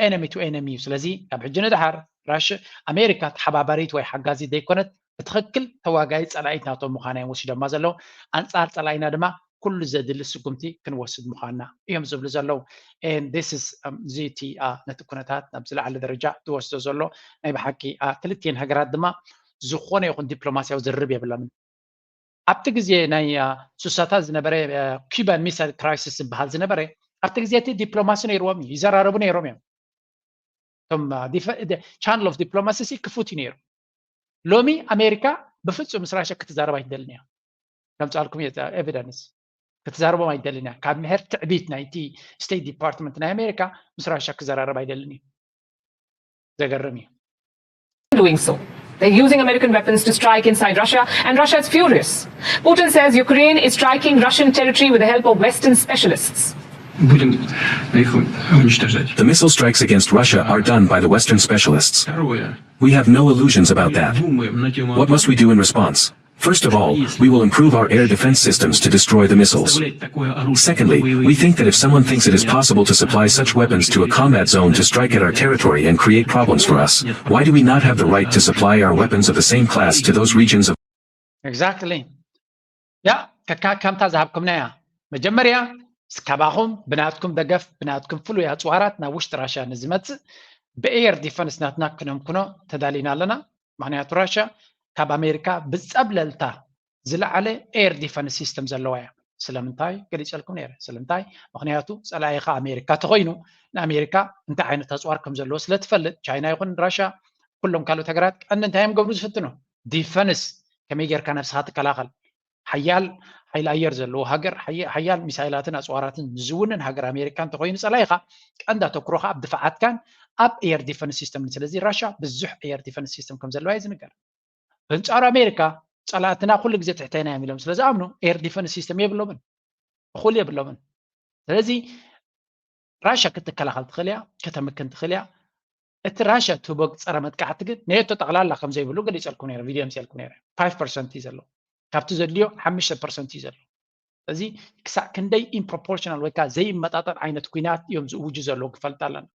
enemy to enemy እዩ። ስለዚ ካብ ሕጂ ንደሓር ራሽ ኣሜሪካ ተሓባባሪት ወይ ሓጋዚት ዘይኮነት፣ ብትኽክል ተዋጋኢት ፀላኢት ናቶም ምዃና እዮም ወሲዶማ ዘለዉ። ኣንፃር ፀላኢና ድማ ኩሉ ዘድሊ ስጉምቲ ክንወስድ ምዃንና እዮም ዝብሉ ዘለዉ። እዚ እቲ ነቲ ኩነታት ናብ ዝለዓለ ደረጃ ዝወስዶ ዘሎ ናይ ብሓቂ ክልቲኤን ሃገራት ድማ ዝኾነ ይኹን ዲፕሎማሲያዊ ዝርርብ የብለምን። ኣብቲ ግዜ ናይ ስሳታት ዝነበረ ኪባን ሚሳይል ክራይሲስ ዝበሃል ዝነበረ፣ ኣብቲ ግዜ እቲ ዲፕሎማሲ ነይርዎም እዩ፣ ይዘራረቡ ነይሮም እዮም። እቶም ቻነል ኦፍ ዲፕሎማሲ ክፉት እዩ ነይሩ። ሎሚ ኣሜሪካ ብፍፁም ምስ ራሽያ ክትዛረብ ኣይትደልን እያ። ከምፃልኩም እየ ኤቪደንስ። ክትዛረቦም ኣይትደልን እያ። ካብ ምሕር ትዕቢት ናይቲ ስቴት ዲፓርትመንት ናይ ኣሜሪካ ምስ ራሽያ ክዘራረብ ኣይደልን እዩ። ዘገርም እዩ። doing so. They're using American weapons to strike inside Russia, and Russia is furious. Putin says Ukraine is striking Russian territory with the help of Western specialists. Будем их уничтожать. The missile strikes against Russia are done by the Western specialists. Второе. We have no illusions about that. Думаем на тему What must we do in response? First of all, we will improve our air defense systems to destroy the missiles. Представлять такое оружие. Secondly, we think that if someone thinks it is possible to supply such weapons to a combat zone to strike at our territory and create problems for us, why do we not have the right to supply our weapons of the same class to those regions of exactly ያ ከካ ከምታ ዝሃብኩምና እያ መጀመርያ ካባኹም ብናትኩም ደገፍ ብናትኩም ፍሉይ ኣፅዋራት ናብ ውሽጢ ራሽያ ንዝመፅእ ብኤር ዲፈንስ ናትና ክነምክኖ ተዳሊና ኣለና። ምክንያቱ ራሽያ ካብ ኣሜሪካ ብፀብለልታ ዝለዓለ ኤር ዲፈንስ ሲስተም ዘለዋ እያ። ስለምንታይ ገሊፀልኩም ነይረ። ስለምንታይ? ምክንያቱ ፀላኢኻ ኣሜሪካ ተኮይኑ ንኣሜሪካ እንታይ ዓይነት ኣፅዋር ከም ዘለዎ ስለትፈልጥ ቻይና ይኹን ራሽያ ኩሎም ካልኦት ሃገራት ቀንዲ እንታይ እዮም ገብሩ ዝፍትኑ ዲፈንስ ከመይ ጌርካ ነብስኻ ትከላኸል ሓያል ሓይሊ ኣየር ዘለዎ ሃገር ሓያል ሚሳይላትን ኣፅዋራትን ዝውንን ሃገር ኣሜሪካ እንተኮይኑ ፀላኢኻ ቀንዲ ኣተኩሮኻ ኣብ ድፋዓትካን ኣብ ኤር ዲፈንስ ሲስተም ስለዚ ራሻ ብዙሕ ኤር ዲፈንስ ሲስተም ከም ዘለዋ እዩ ዝንገር በንፃሩ ኣሜሪካ ፀላእትና ኩሉ ግዜ ትሕተና እዮም ኢሎም ስለዝኣምኑ ኤር ዲፈንስ ሲስተም የብሎምን እኹል የብሎምን ስለዚ ራሻ ክትከላኸል ትኽእል እያ ከተምክን ትኽእል እያ እቲ ራሻ ትህቦ ፀረ መጥቃዕቲ ግን ኔቶ ጠቕላላ ከም ዘይብሉ ገሊፀልኩም ነረ ቪድዮ ምፅልኩም ነረ ፋይቭ ፐርሰንት እዩ ዘሎ ካብቲ ዘድልዮ ሓሙሽተ ፐርሰንት እዩ ዘሎ እዚ ክሳዕ ክንደይ ኢምፕሮፖርሽናል ወይ ከዓ ዘይመጣጠን ዓይነት ኩናት እዮም ዝእውጁ ዘለዉ ክፈልጥ ኣለና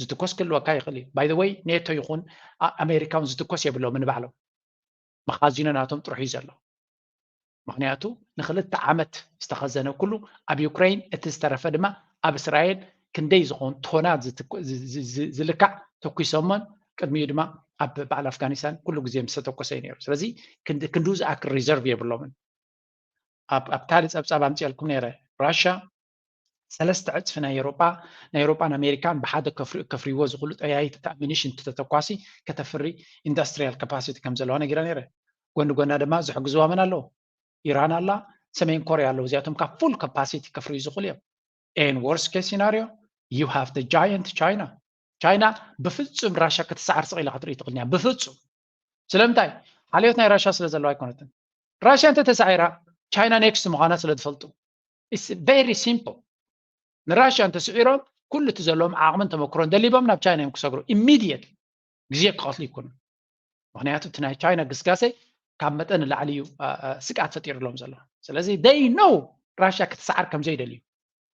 ዝትኮስ ክህልወካ ይኽእል እዩ ባይ ወይ ኔቶ ይኹን ኣሜሪካውን ዝትኮስ የብሎም ንባዕሎም መኻዚኖ ናቶም ጥሩሕ እዩ ዘሎ ምክንያቱ ንክልተ ዓመት ዝተኸዘነ ኩሉ ኣብ ዩክሬን እቲ ዝተረፈ ድማ ኣብ እስራኤል ክንደይ ዝኾን ቶናት ዝልካዕ ተኩሶሞን ቅድሚኡ ድማ ኣብ በዓል ኣፍጋኒስታን ኩሉ ግዜ ምስ ተተኮሰ እዩ ነይሩ ስለዚ ክንዱ ዝኣክል ሪዘርቭ የብሎምን ኣብ ካልእ ፀብፃብ ኣምፅኦልኩም ነይረ ራሻ ሰለስተ ዕፅፊ ናይ ኤሮጳ ናይ ኤሮጳን ኣሜሪካን ብሓደ ከፍርይዎ ዝኽእሉ ጠያይቲ ኣሚኒሽን ተተኳሲ ከተፍሪ ኢንዳስትሪያል ካፓሲቲ ከም ዘለዋ ነጊራ ነይረ ጎኒ ጎና ድማ ዝሕግዝዋ መን ኣለዉ ኢራን ኣላ ሰሜን ኮርያ ኣለዉ እዚኣቶም ካብ ፉል ካፓሲቲ ከፍርዩ ዝኽእሉ እዮም and worst case scenario you have the giant China China ብፍጹም ራሻ ክትሰዓር ስቕ ኢላ ክትርኢ ትኽእል እያ ብፍጹም ስለምንታይ ሓልዮት ናይ ራሻ ስለ ዘለዋ ኣይኮነትን ራሻ እንተ ተሳዒራ ቻይና ኔክስት ምዃና ስለ ዝፈልጡ very simple ንራሻ እንተስዒሮም ኩሉ እቲ ዘለዎም ዓቕምን ተመክሮን ደሊቦም ናብ ቻይና እዮም ክሰግሩ ኢሚድየት ግዜ ክቐትሉ ይኮኑ ምክንያቱ እቲ ናይ ቻይና ግስጋሴ ካብ መጠን ንላዕሊ እዩ ስግኣት ፈጢሩሎም ዘሎ ስለዚ ደይ ነው ራሻ ክትሰዓር ከም ዘይደልዩ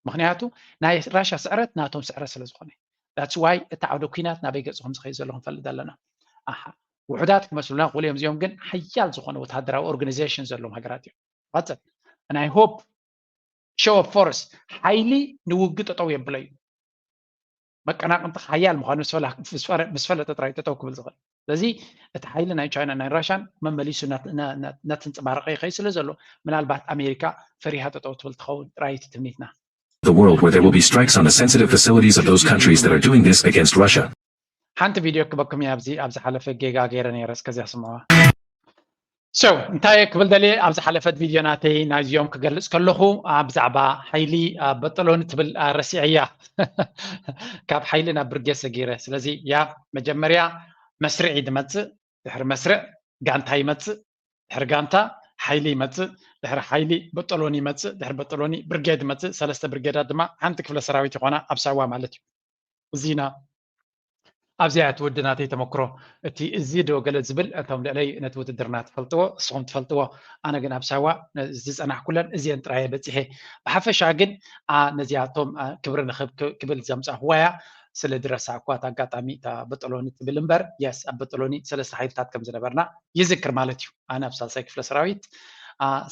ምክንያቱ ናይ ራሻ ስዕረት ናቶም ስዕረት ስለ ዝኾነ that's why እቲ ዓውደ ኩናት ናበይ ገፁ ከም ዝኸይድ ዘሎ ክንፈልጥ ኣለና ኣሓ ውሑዳት ክመስሉና ክኽእሉ እዮም እዚኦም ግን ሓያል ዝኾነ ወታደራዊ ኦርጋናይዜሽን ዘለዎም ሃገራት እዮም ቀፅል ናይ ሆፕ show of force ሓይሊ ንውግ ጠጠው የብሎ እዩ መቀናቅንቲ ሓያል ምኳኑ ምስ ፈለጠ ጥራይ ጠጠው ክብል ዝኽእል ስለዚ እቲ ሓይሊ ናይ ቻይና ናይ ራሻን መመሊሱ ነትንፅባረቀ ይኸይ ስለ ዘሎ ምናልባት ኣሜሪካ ፈሪሃ ጠጠው ትብል ትኸውን ጥራይ እቲ ትምኒትና the world where there will be strikes on the sensitive facilities of those countries that are doing this against Russia. ሓንቲ ቪድዮ ክበኩም እያ ኣብዚ ኣብ ዝሓለፈ ጌጋ ገይረ ነይረ እስከዚያ ስምዋ so እንታይ ክብል ደልየ ኣብ ዝሓለፈት ቪድዮ ናተይ ናይዚኦም ክገልፅ ከለኹ ብዛዕባ ሓይሊ በጠሎኒ ትብል ረሲዐያ ካብ ሓይሊ ናብ ብርጌድ ሰጊረ ስለዚ ያ መጀመርያ መስርዒ ድመፅእ ድሕሪ መስርዕ ጋንታ ይመፅእ ድሕሪ ጋንታ ሓይሊ ይመፅእ ድሕሪ ሓይሊ በጠሎኒ ይመፅእ ድሕሪ በጠሎኒ ብርጌድ ይመፅእ ሰለስተ ብርጌዳት ድማ ሓንቲ ክፍለ ሰራዊት ይኾና ኣብ ሳዋ ማለት እዩ እዚና ኣብዚኣ እቲ ወዲ ናተይ ተመክሮ እቲ እዚ ዶ ገለ ዝብል እቶም ልዕለይ ነቲ ውድድርና ትፈልጥዎ እስኹም ትፈልጥዎ ኣነ ግን ኣብ ሳዋ ዝፀናሕኩለን እዚአን ጥራየ በፂሐ ብሓፈሻ ግን ነዚኣቶም ክብሪ ንኽብ ክብል ዘምፃእክዋ እያ ስለ ድረሳዕኳ እቲ ኣጋጣሚ እታ በጠሎኒ ትብል እምበር የስ ኣብ በጠሎኒ ሰለስተ ሓይልታት ከም ዝነበርና ይዝክር ማለት እዩ ኣነ ኣብ ሳልሳይ ክፍለ ሰራዊት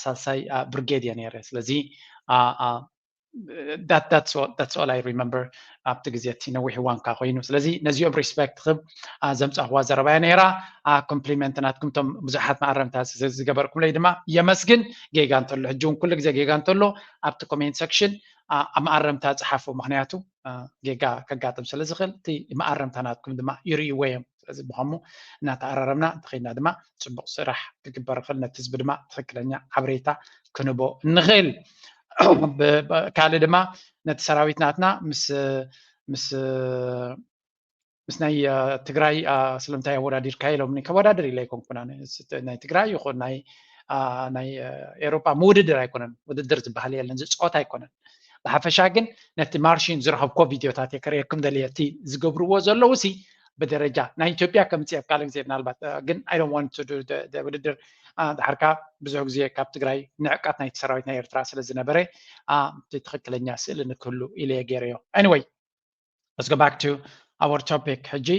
ሳልሳይ ብርጌድ እየ ነይረ ስለዚ that's all I remember ኣብቲ ግዜ እቲ ነዊሕ እዋንካ ኮይኑ ስለዚ ነዚኦም ሪስፔክት ክብ ዘምፃኽዋ ዘረባያ ነይራ ኮምፕሊመንት ናትኩም ቶም ብዙሓት መኣረምታ ዝገበርኩምለይ ድማ የመስግን ጌጋ እንተሎ ሕጂ እውን ኩሉ ግዜ ጌጋ እንተሎ ኣብቲ ኮሜንት ሰክሽን መኣረምታ ፀሓፉ ምክንያቱ ጌጋ ከጋጥም ስለ ዝኽእል እቲ መኣረምታ ናትኩም ድማ ይርእይዎ እዮም ስለዚ ብኸሙ እናተኣራረምና እንተኸይድና ድማ ፅቡቅ ስራሕ ክግበር ይኽእል ነቲ ህዝቢ ድማ ትኽክለኛ ሓበሬታ ክንቦ እንኽእል ካልእ ድማ ነቲ ሰራዊት ናትና ምስ ምስ ምስ ናይ ትግራይ ስለምንታይ ኣወዳዲርካ ኢሎምኒ። ከወዳድር ኢለ ኣይኮንኩን። ናይ ትግራይ ይኹን ናይ ናይ ኤሮፓ ምውድድር ኣይኮነን። ውድድር ዝበሃል የለን፣ ዝፀወት ኣይኮነን። ብሓፈሻ ግን ነቲ ማርሺን ዝረኸብኮ ቪድዮታት እየ ከርእየኩም ደልየ። እቲ ዝገብርዎ ዘለዉ ሲ ብደረጃ ናይ ኢትዮጵያ ከምፅእ ኣብ ካልእ ግዜ ምናልባት ግን I don't want to do ውድድር። ድሓርካ ብዙሕ ግዜ ካብ ትግራይ ንዕቀት ናይቲ ሰራዊት ናይ ኤርትራ ስለ ዝነበረ እቲ ትኽክለኛ ስእሊ ንክህሉ ኢለ እየ ገይረዮ። Anyway, let's go back to our topic. ሕጂ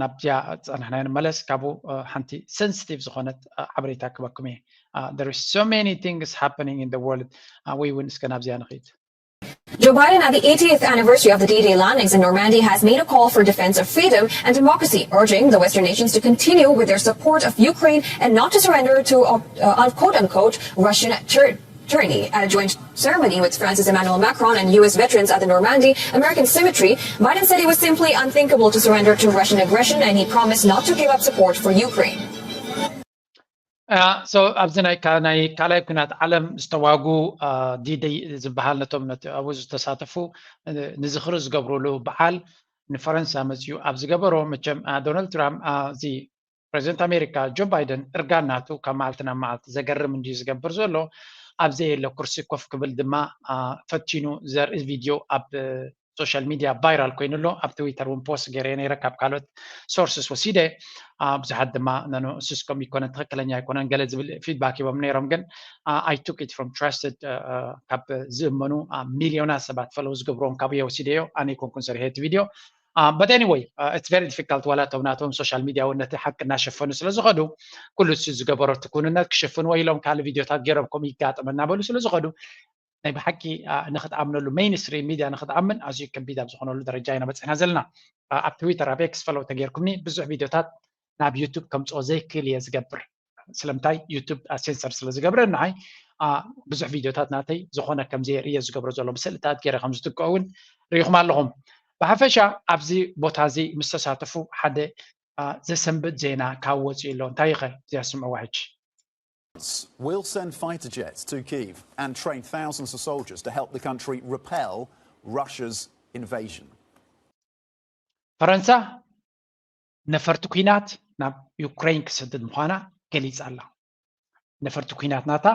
ናብዚኣ ዝፀናሕናዮ ንመለስ። ካብኡ ሓንቲ sensitive ዝኾነት ሓበሬታ ክበኩም እየ። There is so many things happening in the world. ወይ እውን እስከ ናብዚኣ ንኽድ። Joe Biden, at the eightieth anniversary of the D-Day landings in Normandy, has made a call for defense of freedom and democracy, urging the Western nations to continue with their support of Ukraine and not to surrender to uh, quote-unquote Russian tyranny. At a joint ceremony with France's Emmanuel Macron and U S veterans at the Normandy American Cemetery, Biden said it was simply unthinkable to surrender to Russian aggression, and he promised not to give up support for Ukraine. So ኣብዚ ናይ ካልኣይ ኩናት ዓለም ዝተዋጉ D-Day ዝበሃል ነቶም ኣብኡ ዝተሳተፉ ንዝኽሪ ዝገብሩሉ በዓል ንፈረንሳ መፅዩ ኣብ ዝገበሮ፣ መቸም ዶናልድ ትራምፕ እዚ ፕሬዚደንት ኣሜሪካ ጆ ባይደን እርጋን ናቱ ካብ መዓልቲ ናብ መዓልቲ ዘገርም እንድዩ ዝገብር ዘሎ። ኣብ ዘየለ ኩርሲ ኮፍ ክብል ድማ ፈቲኑ ዘርኢ ቪድዮ ኣብ ሶሻል ሚድያ ቫይራል ኮይኑ ኣሎ። ኣብ ትዊተር እውን ፖስት ገይረ ነይረ፣ ካብ ካልኦት ሶርስስ ወሲደ። ብዙሓት ድማ ነኖ እሱስ ከምኡ ይኮነን፣ ትኽክለኛ ኣይኮነን ገለ ዝብል ፊድባክ ሂቦም ነይሮም። ግን I took it from trusted፣ ካብ ዝእመኑ ሚልዮናት ሰባት ፈለው ዝገብርዎም ካብኡ እየ ወሲደዮ። ኣነ ኣይኮንኩን ሰሪሐ እቲ ቪድዮ። But anyway, it's very difficult። ዋላ እቶም ናቶም ሶሻል ሚድያ እውን ነቲ ሓቂ እናሸፈኑ ስለ ዝኸዱ፣ ኩሉ እሱ ዝገበሮ እቲ ክውንነት ክሽፍንዎ ኢሎም ካልእ ቪድዮታት ገይሮም ከምኡ ይጋጠመ እናበሉ ስለ ዝኸዱ፣ ናይ ብሓቂ ንክትኣምነሉ፣ ሜይንስትሪም ሚድያ ንክትኣምን ኣዝዩ ከቢድ ኣብ ዝኾነሉ ደረጃ ኢና በፂሕና ዘለና። ኣብ ትዊተር፣ ኣብ ኤክስ ፈለው ተገይርኩምኒ ብዙሕ ቪድዮታት ናብ ዩቱብ ከምፅኦ ዘይክእል እየ ዝገብር። ስለምንታይ? ዩቱብ ሴንሰር ስለ ዝገብረ ንዓይ ብዙሕ ቪድዮታት ናተይ ዝኾነ ከም ዘየርእየ ዝገብሮ ዘሎ ብስእልታት ገይረ ከም ዝጥቀ እውን ርኢኹም ኣለኹም። ብሓፈሻ ኣብዚ ቦታ እዚ ምስ ተሳተፉ ሓደ ዘሰንብድ ዜና ካብ ወፂኡ ኣሎ። እንታይ ኸ እዚኣ ስምዕዋ ሕጂ። Will send fighter jets to Kyiv and train thousands of soldiers to help the country repel Russia's invasion. ፈረንሳ ነፈርቲ ኲናት ናብ ዩክሬን ክሰድድ ምዃና ገሊጻ ኣላ። ነፈርቲ ኲናት ናታ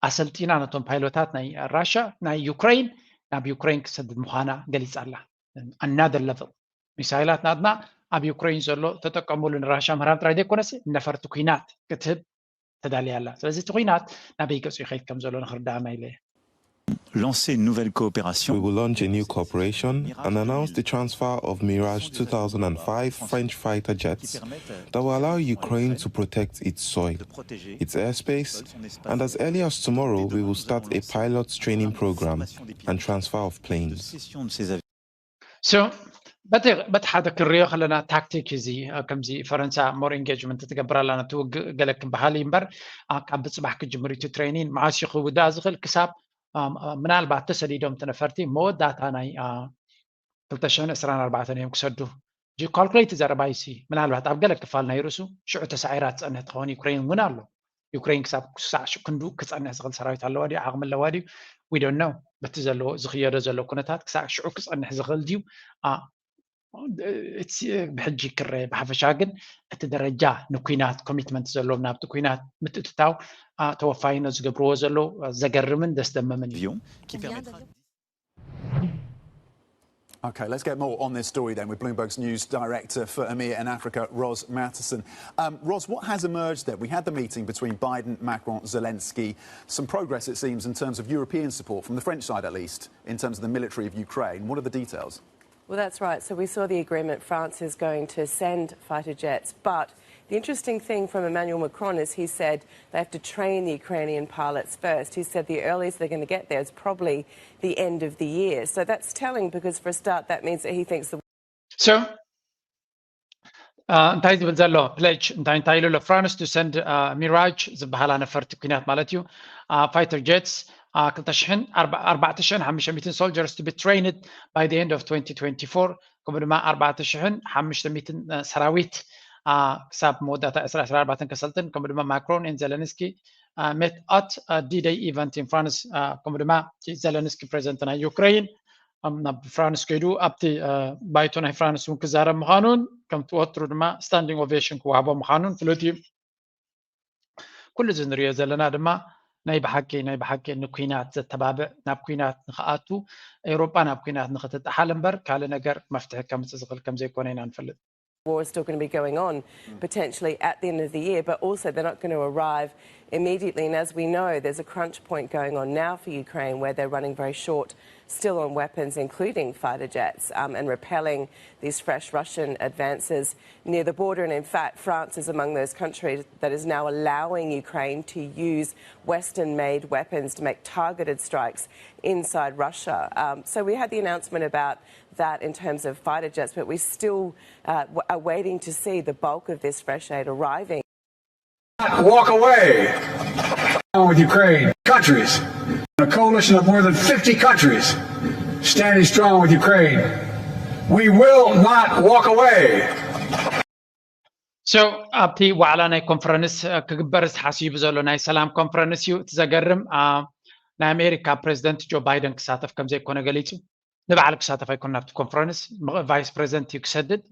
ኣሰልጢና ነቶም ፓይሎታት ናይ ራሽያ፣ ናይ ዩክሬን ናብ ዩክሬን ክሰድድ ምዃና ገሊጻ ኣላ። ኣናደር ለቨል ሚሳይላት ናትና ኣብ ዩክሬን ዘሎ ተጠቀሙሉ ንራሽያ ምህራም ጥራይ ዘይኮነስ ነፈርቲ ኲናት ክትህብ ተዳልያ ኣላ። ስለዚ እቲ ኲናት ናበይ ገጹ ይኸይድ ከም ዘሎ ንኽርዳኣና ኢለ እየ። Lancer une nouvelle coopération. We will launch a new cooperation and announce the transfer of Mirage two thousand five French fighter jets that will allow Ukraine to protect its soil, its airspace, and as early as tomorrow we will start a pilot training program and transfer of planes. So በቲ በቲ ሓደ ክንሪኦ ከለና ታክቲክ እዚ ከምዚ ፈረንሳ more engagement ትገብር ኣላ ነቲ ውግእ ገለ ክበሃል እዩ እምበር ካብ ብፅባሕ ክጅምር እዩ እቲ ትሬኒን መዓስ እዩ ክውዳእ ዝኽእል ክሳብ ምናልባት ተሰዲዶም እቲ ነፈርቲ መወዳእታ ናይ ክልተ ሽሕን ዕስራን ኣርባዕተን እዮም ክሰዱ። ካልኩሌት ዘረባይሲ ምናልባት ኣብ ገለ ክፋል ናይ ርእሱ ሽዑ ተሳዒራ ትፀንሕ ትኸውን ዩክሬን እውን ኣሎ። ዩክሬን ክሳብ ክሳዕ ክንዱ ክፀንሕ ዝኽእል ሰራዊት ኣለዋ ድዩ ዓቕሚ ኣለዋ ድዩ? We don't know። በቲ ዘለዎ ዝኽየዶ ዘሎ ኩነታት ክሳዕ ሽዑ ክፀንሕ ዝኽእል ድዩ? ብሕጂ ክረአ ብሓፈሻ ግን እቲ ደረጃ ንኩናት ኮሚትመንት ዘለዎም ናብቲ ኩናት ምትእትታው ተወፋይነት ዝገብርዎ ዘለዉ ዘገርምን ዘስደምምን እዩ። Okay, let's get more on this story then with Bloomberg's news director for EMEA and Africa, Ros Mattison. Um, Ros, what has emerged then? We had the meeting between Biden, Macron, Zelensky. Some progress, it seems, in terms of European support from the French side, at least, in terms of the military of Ukraine. What are the details? Well, that's right. So we saw the agreement. France is going to send fighter jets, but the interesting thing from Emmanuel Macron is he said they have to train the Ukrainian pilots first. He said the earliest they're going to get there is probably the end of the year. So that's telling because for a start that means that he thinks the So እንታይ ዝብል ዘሎ ፕሌጅ እንታይ እንታይ ኢሉ ኣሎ? France to send Mirage ዝበሃላ ነፈርቲ ኩናት ማለት እዩ። Fighter jets ክልተ ሽሕን ኣርባዕተ ሽሕን ሓሙሽተ ሚእትን soldiers to be trained by the end of twenty twenty-four ከምኡ ድማ ኣርባዕተ ሽሕን ሓሙሽተ ሚእትን ሰራዊት ክሳብ መወዳእታ ዕስራ ዕስራ ኣርባዕተን ከሰልጥን ከምኡ ድማ ማክሮን ን ዘለንስኪ met at D-Day event in France ከምኡ ድማ ዘለንስኪ ፕሬዚደንት ናይ ዩክሬን ናብ ፍራንስ ከይዱ ኣብቲ ባይቶ ናይ ፍራንስ እውን ክዛረብ ምዃኑን ከምቲ ወትሩ ድማ ስታንዲንግ ኦቬሽን ክወሃቦ ምዃኑን ፍሉጥ እዩ። ኩሉ እዚ ንሪኦ ዘለና ድማ ናይ ብሓቂ ናይ ብሓቂ ንኩናት ዘተባብዕ ናብ ኩናት ንክኣቱ ኤውሮጳ ናብ ኩናት ንክትጠሓል እምበር ካልእ ነገር መፍትሒ ከምፅእ ዝኽእል ከምዘይኮነ ኢና ንፈልጥ። War is still going to be going on potentially at the end of the year, but also they're not going to arrive immediately. And as we know, there's a crunch point going on now for Ukraine where they're running very short still on weapons, including fighter jets, um, and repelling these fresh Russian advances near the border. And in fact, France is among those countries that is now allowing Ukraine to use Western made weapons to make targeted strikes inside Russia. Um, so we had the announcement about that in terms of fighter jets, but we still uh, are waiting to see the bulk of this fresh aid arriving. Walk away with Ukraine. Countries, a coalition of more than fifty countries, standing strong with Ukraine. We will not walk away. So ኣብቲ ዋዕላ ናይ ኮንፈረንስ ክግበር ተሓሲቡ ዘሎ ናይ ሰላም ኮንፈረንስ እዩ። እቲ ዘገርም ናይ ኣሜሪካ ፕሬዚደንት ጆ ባይደን ክሳተፍ ከምዘይኮነ ገሊፁ። ንባዕሉ ክሳተፍ ኣይኮነ ኣብቲ ኮንፈረንስ፣ ቫይስ ፕሬዚደንት እዩ ክሰድድ።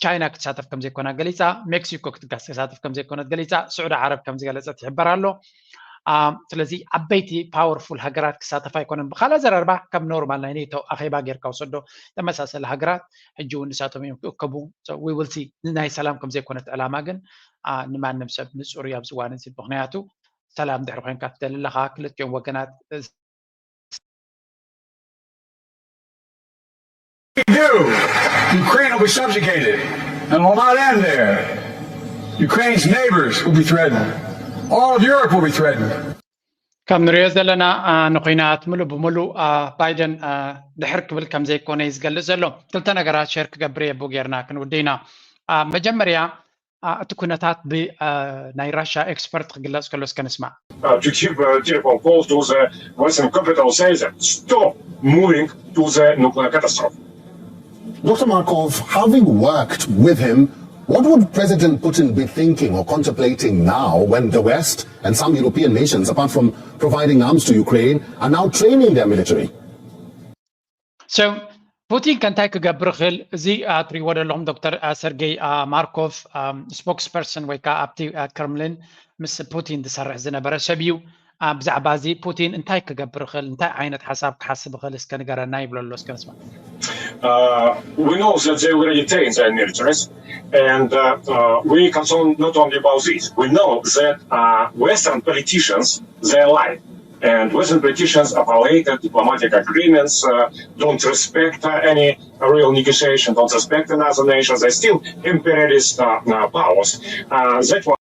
ቻይና ክትሳተፍ ከምዘይኮና ገሊፃ፣ ሜክሲኮ ክትሳተፍ ከምዘይኮነት ገሊፃ፣ ስዑዲ ዓረብ ከምዝገለፀት ይሕበር ኣሎ። ስለዚ ዓበይቲ ፓወርፉል ሃገራት ክሳተፍ ኣይኮነን። ብካልእ ኣዘራርባ ከም ኖርማል ናይ ኔቶ ኣኼባ ጌርካ ውሰዶ። ተመሳሰሊ ሃገራት ሕጂ እውን ንሳቶም እዮም ክእከቡ። We will see። ናይ ሰላም ከምዘይኮነት ዕላማ ግን ንማንም ሰብ ንፁር እዩ ኣብዚ እዋን እዚ። ምክንያቱ ሰላም ድሕሪ ኮይንካ ትደሊ ኣለካ ክልቲኦም ወገናት do, Ukraine will be subjugated and will not end there. Ukraine's neighbors will be threatened. All of Europe will be threatened. ከም ንሪኦ ዘለና ንኩናት ሙሉእ ብሙሉእ ባይደን ድሕር ክብል ከም ዘይኮነ እዩ ዝገልጽ ዘሎ። ክልተ ነገራት ሸር ክገብር እየ ቡ ጌርና ክንውድእ ኢና። መጀመርያ እቲ ኩነታት ብናይ ራሻ ኤክስፐርት ክግለጽ ከሎ እስከ ንስማዕ። to give a telecom call to the Western capital, say that stop moving to the nuclear catastrophe. Doctor Markov, having worked with him, what would President Putin be thinking or contemplating now when the West and some European nations, apart from providing arms to Ukraine, are now training their military? So ፑቲን ከ እንታይ ክገብር ይኽእል? እዚ ትሪእዎ ዘለኹም ዶክተር ሰርጌይ ማርኮቭ ስፖክስ ፐርሰን ወይ ከዓ ኣብቲ ክረምሊን ምስ ፑቲን ዝሰርሕ ዝነበረ ሰብ እዩ። ብዛዕባ እዚ ፑቲን እንታይ ክገብር ይኽእል፣ እንታይ ዓይነት ሓሳብ ክሓስብ ይኽእል እስከ ንገረና ይብሎ ኣሎ። እስከ ንስማ። We know that they already trained their militaries, and we concern not only about this. We know that Western politicians, they lie. And Western politicians violated diplomatic agreements, don't respect any real negotiation, don't respect another nation. They're still imperialist powers. That was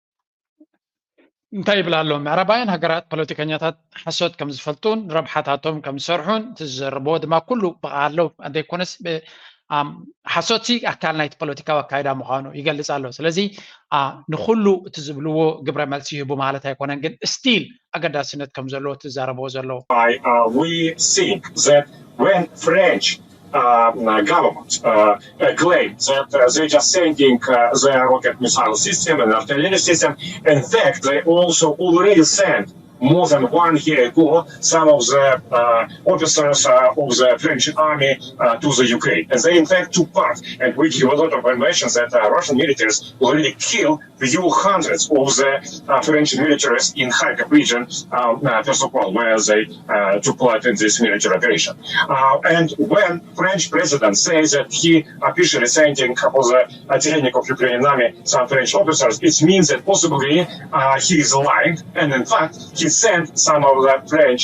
እንታይ ይብል ኣሎ? ምዕራባውያን ሃገራት ፖለቲከኛታት ሓሶት ከም ዝፈልጡን ረብሓታቶም ከም ዝሰርሑን እቲ ዝዘረብዎ ድማ ኩሉ ብኣለው ዘይኮነስ ሓሶትሲ ኣካል ናይቲ ፖለቲካዊ ኣካይዳ ምዃኑ ይገልጽ ኣሎ። ስለዚ ንኩሉ እቲ ዝብልዎ ግብረ መልሲ ይህቡ ማለት ኣይኮነን፣ ግን ስቲል ኣገዳስነት ከም ዘለዎ እቲ ዝዛረብዎ ዘለዉ። We think that when French government claim that they just sending their rocket missile system and artillery system, in fact they also already sent more than one year ago some of the uh, officers uh, of the French army uh, to the Ukraine. And they in fact took part. And we give a lot of information that Russian militaries already killed few hundreds of the French militaries in Kharkov region, um, first of all, where they took part in this military operation. And when French president says that he officially sending for the training of Ukrainian army some French officers, it means that possibly he is lying. And in fact, he sent some of the French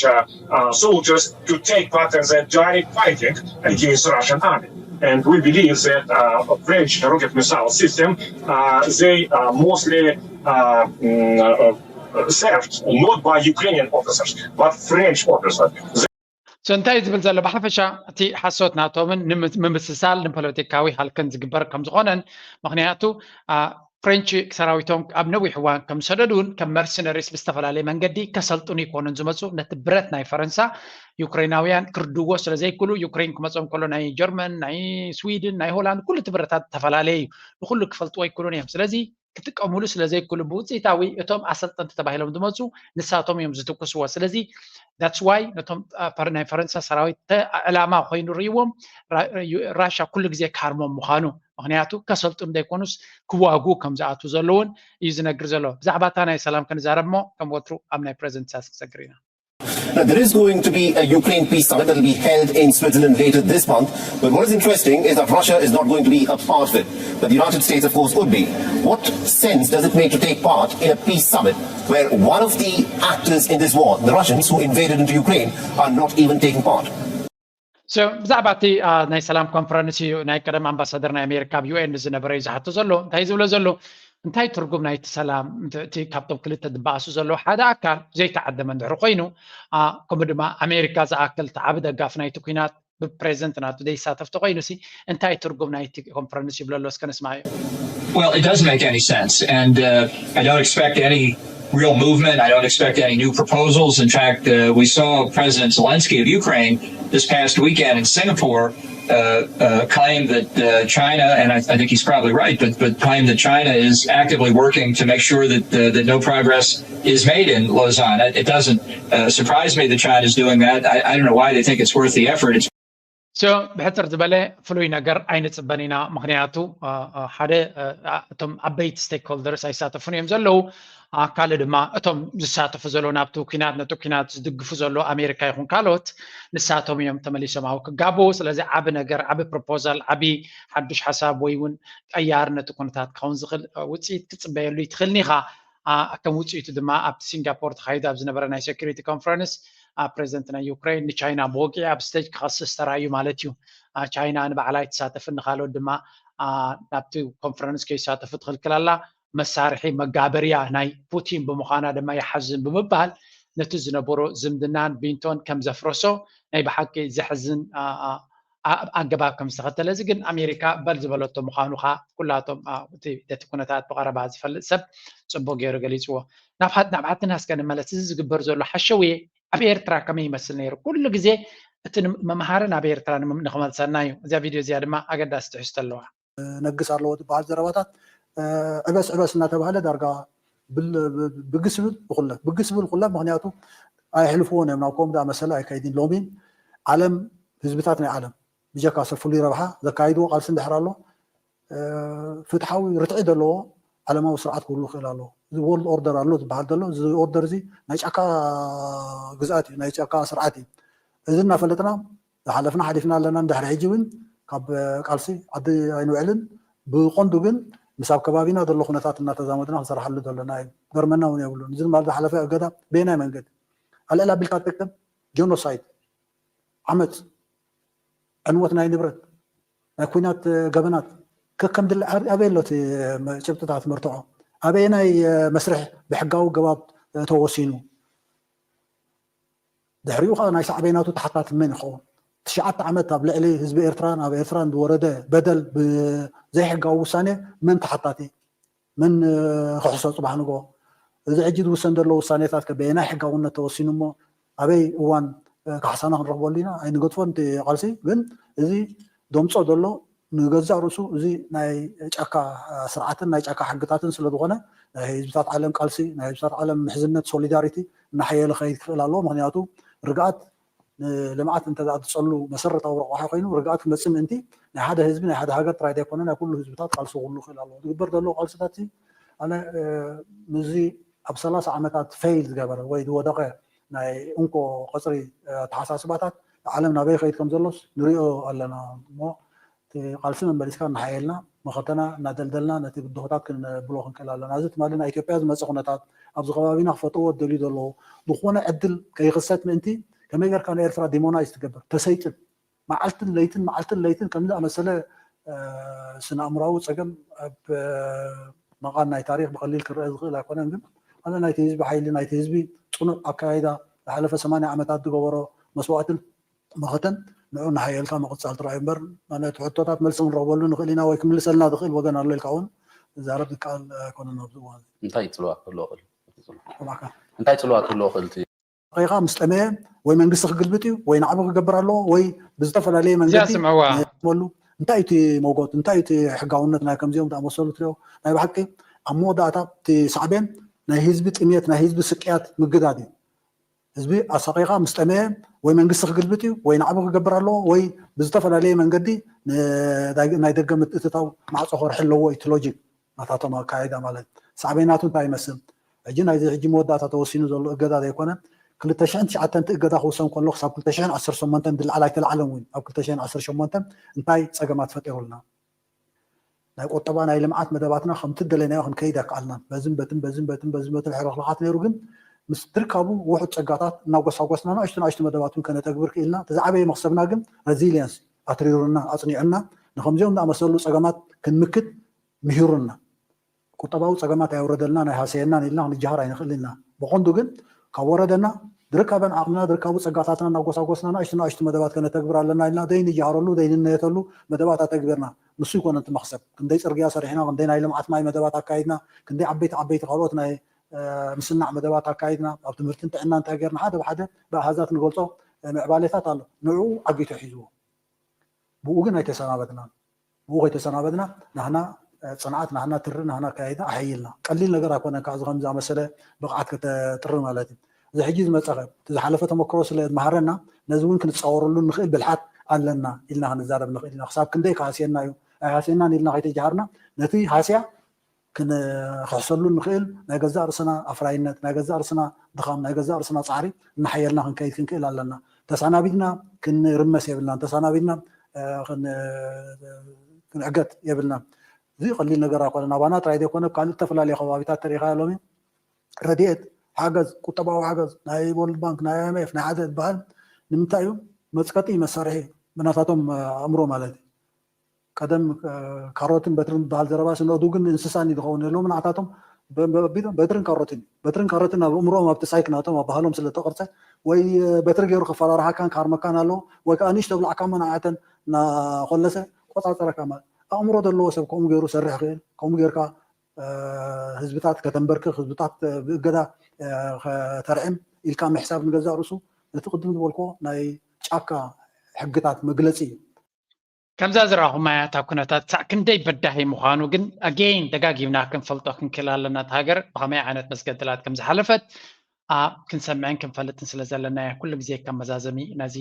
soldiers to take part in the direct fighting against Russian army. And we believe that uh, French rocket missile system, uh, they are mostly uh, mm, uh, served not by Ukrainian officers, but French officers. So እንታይ ዝብል ዘሎ ብሓፈሻ እቲ ሓሶት ናቶምን ንምምስሳል ንፖለቲካዊ ሃልክን ዝግበር ከም ዝኾነን ምክንያቱ ፍሬንች ሰራዊቶም ኣብ ነዊሕ እዋን ከም ዝሰደዱን ከም መርሰነሪስ ብዝተፈላለየ መንገዲ ከሰልጥኑ ይኮኑን ዝመፁ ነቲ ብረት ናይ ፈረንሳ ዩክሬናውያን ክርድዎ ስለ ዘይክእሉ ዩክሬን ክመፆም ከሎ ናይ ጀርመን ናይ ስዊድን ናይ ሆላንድ ኩሉ እቲ ብረታት ዝተፈላለየ እዩ ንኩሉ ክፈልጥዎ ኣይክእሉን እዮም ስለዚ ክጥቀምሉ ስለ ዘይክእሉ ብውፅኢታዊ እቶም ኣሰልጠንቲ ተባሂሎም ዝመፁ ንሳቶም እዮም ዝትኩስዎ። ስለዚ that's why ነቶም ናይ ፈረንሳ ሰራዊት ዕላማ ኮይኑ ርእይዎም ራሻ ኩሉ ግዜ ክሃርሞም ምዃኑ፣ ምክንያቱ ከሰልጥኑ ዘይኮኑስ ክዋጉ ከም ዝኣትዉ ዘለውን እዩ ዝነግር ዘሎ። ብዛዕባ እታ ናይ ሰላም ክንዛረብ እሞ ከም ወትሩ ኣብ ናይ ፕሬዘንት ሳስ ክሰግር ኢና። Now, there is going to be a Ukraine peace summit that will be held in Switzerland later this month. But what is interesting is that Russia is not going to be a part of it. But the United States, of course, would be. What sense does it make to take part in a peace summit where one of the actors in this war, the Russians who invaded into Ukraine, are not even taking part? ብዛዕባ እቲ ናይ ሰላም ኮንፈረንስ እዩ ናይ ቀደም ኣምባሳደር ናይ ኣሜሪካ ኣብ ዩኤን ዝነበረ እዩ ዝሓቶ ዘሎ። እንታይ ዝብሎ ዘሎ እንታይ ትርጉም ናይቲ ሰላም እቲ ካብቶም ክልተ ዝበኣሱ ዘለዉ ሓደ ኣካል ዘይተዓደመ እንድሕር ኮይኑ ከምኡ ድማ ኣሜሪካ ዝኣክል ዓቢ ደጋፍ ናይቲ ኩናት ብፕሬዚደንት ናቱ ዘይሳተፍ ተኮይኑ ሲ እንታይ ትርጉም ናይቲ ኮንፈረንስ ይብሎ ኣሎ እስከ ንስማዮ። Well, it doesn't make any sense. And uh, I don't expect any real movement. I don't expect any new proposals. In fact, uh, we saw President Zelensky of Ukraine this past weekend in Singapore uh, uh, claim that uh, China, and I, I, think he's probably right, but, but claim that China is actively working to make sure that, uh, that no progress is made in Lausanne. It, it doesn't uh, surprise me that China is doing that. I, I don't know why they think it's worth the effort. It's ብሕፅር ዝበለ ፍሉይ ነገር ኣይንፅበን ኢና። ምክንያቱ ሓደ እቶም ዓበይቲ ስቴክሆልደርስ ኣይሳተፉን እዮም ዘለዉ። ካልእ ድማ እቶም ዝሳተፉ ዘለዉ ናብቲ ኩናት ነቲ ኩናት ዝድግፉ ዘለዉ ኣሜሪካ ይኹን ካልኦት ንሳቶም እዮም ተመሊሶም ኣብኡ ክጋብኡ። ስለዚ ዓቢ ነገር፣ ዓቢ ፕሮፖዛል፣ ዓቢ ሓዱሽ ሓሳብ ወይ እውን ቀያሪ ነቲ ኩነታት ክኸውን ዝኽእል ውፅኢት ክትፅበየሉ ይትኽእልኒ ኢኻ። ከም ውፅኢቱ ድማ ኣብቲ ሲንጋፖር ተኻይዱ ኣብ ዝነበረ ናይ ሴኩሪቲ ኮንፈረንስ ፕሬዚደንት ናይ ዩክሬን ንቻይና ብወግዒ ኣብ ስቴጅ ክኸስስ ተራእዩ ማለት እዩ። ቻይና ንባዕላ ኣይትሳተፍን ንኻልኦት ድማ ናብቲ ኮንፈረንስ ከይሳተፉ ትኽልክል ኣላ። መሳርሒ መጋበርያ ናይ ፑቲን ብምዃና ድማ ይሓዝን ብምባል ነቲ ዝነበሮ ዝምድናን ቢንቶን ከም ዘፍረሶ ናይ ብሓቂ ዘሕዝን ኣገባብ ከም ዝተኸተለ እዚ ግን ኣሜሪካ በል ዝበለቶ ምዃኑ ከዓ ኩላቶም እቲ ነቲ ኩነታት ብቐረባ ዝፈልጥ ሰብ ፅቡቅ ገይሩ ገሊፅዎ። ናብ ሓትና እስከ ንመለስ። እዚ ዝግበር ዘሎ ሓሸውየ ኣብ ኤርትራ ከመይ ይመስል ነይሩ? ኩሉ ግዜ እቲ መምሃሪ ናብ ኤርትራ ንክመልሰና እዩ። እዚኣ ቪድዮ እዚኣ ድማ ኣገዳሲ ትሕዝቶ ኣለዋ። ነግስ ኣለዎ ዝበሃል ዘረባታት ዕበስ ዕበስ እናተባህለ ዳርጋ ብግስብል ኩለ ብግስብል ኩለ ምክንያቱ ኣይሕልፍዎን እዮም ናብ ከምኡ ዝኣመሰለ ኣይከይድን። ሎሚ ዓለም ህዝብታት ናይ ዓለም ብጀካ ሰብ ፍሉይ ረብሓ ዘካይድዎ ቃልሲ እንድሕር ኣሎ ፍትሓዊ ርትዒ ዘለዎ ዓለማዊ ስርዓት ክህሉ ይኽእል ኣሎ። እዚ ወርልድ ኦርደር ኣሎ ዝበሃል ዘሎ እዚ ኦርደር እዚ ናይ ጫካ ግዝኣት እዩ፣ ናይ ጫካ ስርዓት እዩ። እዚ እናፈለጥና ዝሓለፍና ሓሊፍና ኣለና። እንድሕሪ ሕጂ እውን ካብ ቃልሲ ዓዲ ኣይንውዕልን። ብቐንዱ ግን ምስ ኣብ ከባቢና ዘሎ ኩነታት እናተዛመድና ክንሰርሓሉ ዘለና እዩ። ገርመና እውን የብሉን። እዚ ድማ ዝሓለፈ እገዳ በየናይ መንገዲ ኣልዕል ኣቢልካ ትጠቅም ጀኖሳይድ፣ ዓመፅ፣ ዕንወት ናይ ንብረት፣ ናይ ኩናት ገበናት ከከም ድለ ኣበይ ኣሎ እቲ ጭብጥታት መርትዖ ኣበየናይ መስርሕ ብሕጋዊ ገባብ ተወሲኑ ድሕሪኡ ከዓ ናይ ሳዕቤናቱ ተሓታቲ መን ይኸውን? ትሽዓተ ዓመት ኣብ ልዕሊ ህዝቢ ኤርትራን ኣብ ኤርትራን ዝወረደ በደል ብዘይሕጋዊ ውሳኔ መን ተሓታቲ? መን ክሕሶ? ፅባሕ ንግሆ እዚ ሕጂ ዝውሰን ዘሎ ውሳኔታት ከ በየናይ ሕጋውነት ተወሲኑ እሞ ኣበይ እዋን ካሕሳና ክንረኽበሉ ኢና? ኣይንገድፎን እቲ ቃልሲ ግን እዚ ደምፆ ዘሎ ንገዛእ ርእሱ እዚ ናይ ጫካ ስርዓትን ናይ ጫካ ሕግታትን ስለዝኾነ ናይ ህዝብታት ዓለም ቃልሲ ናይ ህዝብታት ዓለም ምሕዝነት ሶሊዳሪቲ እናሓየለ ከይድ ክኽእል ኣለዎ። ምክንያቱ ርግኣት ንልምዓት እንተ ዝፀሉ መሰረታዊ ረቋሒ ኮይኑ ርግኣት ክመፅእ ምእንቲ ናይ ሓደ ህዝቢ ናይ ሓደ ሃገር ጥራይ ዘይኮነ ናይ ኩሉ ህዝብታት ቃልሲ ክህሉ ይኽእል ኣለዎ። ዝግበር ዘሎ ቃልስታት ኣነ ምስዚ ኣብ ሰላሳ ዓመታት ፌይል ዝገበረ ወይ ዝወደቐ ናይ እንኮ ቀፅሪ ኣተሓሳስባታት ዓለም ናበይ ከይድ ከም ዘሎስ ንሪኦ ኣለና እሞ እቲ ቃልሲ መመሊስካ እናሓየልና መኸተና እናደልደልና ነቲ ብድሆታት ክንብሎ ክንክእል ኣለና። እዚ ትማሊ ናይ ኢትዮጵያ ዝመፀ ኩነታት ኣብዚ ከባቢና ክፈጥርዎ ዝደልዩ ዘለዉ ዝኾነ ዕድል ከይኽሰት ምእንቲ ከመይ ጌርካ ንኤርትራ ዲሞናይዝ ትገብር ተሰይጥን መዓልትን ለይትን መዓልትን ለይትን ከምዚ ኣመሰለ ስነ ኣእምራዊ ፀገም ኣብ መቓን ናይ ታሪክ ብቐሊል ክረአ ዝኽእል ኣይኮነን። ግን ኣነ ናይቲ ህዝቢ ሓይሊ ናይቲ ህዝቢ ፅኑዕ ኣካያይዳ ዝሓለፈ ሰማንያ ዓመታት ዝገበሮ መስዋእትን መኸተን ንዑ እናሓየልካ ምቕፃል ጥራይ እምበር ነቲ ሕቶታት መልሲ ክንረኽበሉ ንኽእል ኢና ወይ ክምልሰልና ዝኽእል ወገን ኣሎ ኢልካ እውን ዝዛረብ ዝከኣል ኣይኮነን ኣብዚ እዋን። እንታይ ፅልዋ ክህልዎ ክእል እንታይ ፅልዋ ክህልዎ ክእል ቂኻ ምስ ጠመየ ወይ መንግስቲ ክግልብጥ እዩ ወይ ናዕቢ ክገብር ኣለዎ ወይ ብዝተፈላለየ መንገዲ ስምዕዋ መሉ እንታይ እቲ መጎት እንታይ እቲ ሕጋውነት ናይ ከምዚኦም ዝኣመሰሉ ትሪኦ ናይ ብሓቂ ኣብ መወዳእታ እቲ ሳዕቤን ናይ ህዝቢ ጥሜት፣ ናይ ህዝቢ ስቅያት ምግዳድ እዩ። ህዝቢ ኣሳቂኻ ምስ ጠመየ ወይ መንግስቲ ክግልብጥ እዩ ወይ ናዕቢ ክገብር ኣለዎ ወይ ብዝተፈላለየ መንገዲ ናይ ደገ ምትእትታው ማዕፆ ክርሒ ኣለዎ እዩ እቲ ሎጂክ ናታቶም ኣካይዳ ማለት። ሳዕቤናቱ እንታይ ይመስል? ሕጂ ናይዚ ሕጂ መወዳእታ ተወሲኑ ዘሎ እገዳ ዘይኮነ ክልተ ሽሕን ትሽዓተን እቲ እገዳ ክውሰን ከሎ ክሳብ ክልተ ሽሕን ዓሰርተ ሸሞንተን ዝለዓል ኣይተለዓለን እውን ኣብ ክልተ ሽሕን ዓሰርተ ሸሞንተን እንታይ ፀገማት ፈጢሩልና? ናይ ቁጠባ ናይ ልምዓት መደባትና ከምቲ ደለናዮ ክንከይድ ኣክኣልናን በዝን በትን በዝን በትን በዝን በትን ሕርኽርኻት ነይሩ ግን ምስ ትርካቡ ውሑድ ፀጋታት እናጎሳጎስና ንኣሽቱ ንኣሽቱ መደባት እውን ከነተግብር ክኢልና እቲ ዝዓበየ መክሰብና ግን ሬዚሊየንስ ኣትሪሩና ኣፅኒዑና ንከምዚኦም ዝኣመሰሉ ፀገማት ክንምክት ምሂሩና ቁጠባዊ ፀገማት ኣየውረደልና ናይ ሃሰየናን ኢልና ክንጀሃር ኣይንኽእል ኢና ብቐንዱ ግን ካብ ወረደና ድርካበን ዓቕምና ድርካቡ ፀጋታትና እናጎሳጎስና ንኣሽቱ ንኣሽቱ መደባት ከነተግብር ኣለና ኢልና ዘይንጀሃረሉ ዘይንነየተሉ መደባት ኣተግቢርና ንሱ ይኮነ እቲ መክሰብ ክንደይ ፅርግያ ሰሪሕና ክንደይ ናይ ልምዓት ማይ መደባት ኣካይድና ክንደይ ዓበይቲ ዓበይቲ ካልኦት ናይ ምስናዕ መደባት ኣካይድና ኣብ ትምህርትን ጥዕና እንታይ ገርና ሓደ ብሓደ ብኣሃዛት ንገልፆ ምዕባሌታት ኣሎ ንዕኡ ዓጊቶ ሒዝዎ ብኡ ግን ኣይተሰናበትና ብኡ ከይተሰናበትና ናህና ፅንዓት ናህና ትሪ ናህና ኣካይዳ ኣሐይልና ቀሊል ነገር ኣይኮነን ከዚ ከም ዝኣመሰለ ብቕዓት ከተጥሪ ማለት እዩ እዚ ሕጂ ዝመፀኸ እቲ ዝሓለፈ ተመክሮ ስለ ዝመሃረና ነዚ እውን ክንፃወረሉ ንኽእል ብልሓት ኣለና ኢልና ክንዛረብ ንኽእል ኢና ክሳብ ክንደይ ክሃስየና እዩ ኣይሃስየናን ኢልና ከይተጀሃርና ነቲ ሃስያ ክንክሕሰሉ ንኽእል ናይ ገዛእ ርእስና ኣፍራይነት ናይ ገዛእ ርእስና ድኻም ናይ ገዛእ ርእስና ፃዕሪ እናሓየልና ክንከይድ ክንክእል ኣለና ተሳናቢድና ክንርመስ የብልናን ተሳናቢድና ክንዕገት የብልናን እዚ ቀሊል ነገር ኣይኮነን ኣባና ጥራይ ዘይኮነ ካልእ ዝተፈላለዩ ከባቢታት ተሪኢኻዮ ሎሚ ረድኤት ሓገዝ ቁጠባዊ ሓገዝ ናይ ወርልድ ባንክ ናይ ኣይምኤፍ ናይ ሓደ ዝበሃል ንምንታይ እዩ መፅቀጢ መሳርሒ ብናታቶም ኣእምሮ ማለት እዩ ቀደም ካሮትን በትርን ዝበሃል ዘረባ ስነዱ ግን እንስሳን እዩ ዝኸውን ሎሚ ንዓታቶም በትርን ካሮትን እዩ በትርን ካሮትን ኣብ እምሮም ኣብቲ ሳይክ ናቶም ኣብ ባህሎም ስለተቐርፀ ወይ በትሪ ገይሩ ከፈራርሓካን ክሃርመካን ኣለዎ ወይ ከዓ ንእሽቶ ብላዕካ መናዓተን እናኮለሰ ቆፃፀረካ ማለት ኣእምሮ ዘለዎ ሰብ ከምኡ ገይሩ ሰርሕ ክእል ከምኡ ገይርካ ህዝብታት ከተንበርክኽ ህዝብታት ብእገዳ ከተርዕም ኢልካ ምሕሳብ ንገዛእ ርእሱ ነቲ ቅድም ዝበልክዎ ናይ ጫካ ሕግታት መግለፂ እዩ። ከምዛ ዝረኣኹማያ እታ ኩነታት ሳዕ ክንደይ በዳሂ ምዃኑ ግን ኣጌይን ደጋጊምና ክንፈልጦ ክንክእል ኣለና። እታ ሃገር ብኸመይ ዓይነት መስገድላት ከም ዝሓለፈት ክንሰምዕን ክንፈልጥን ስለ ዘለናዮ ኩሉ ግዜ ከም መዛዘሚ ነዚ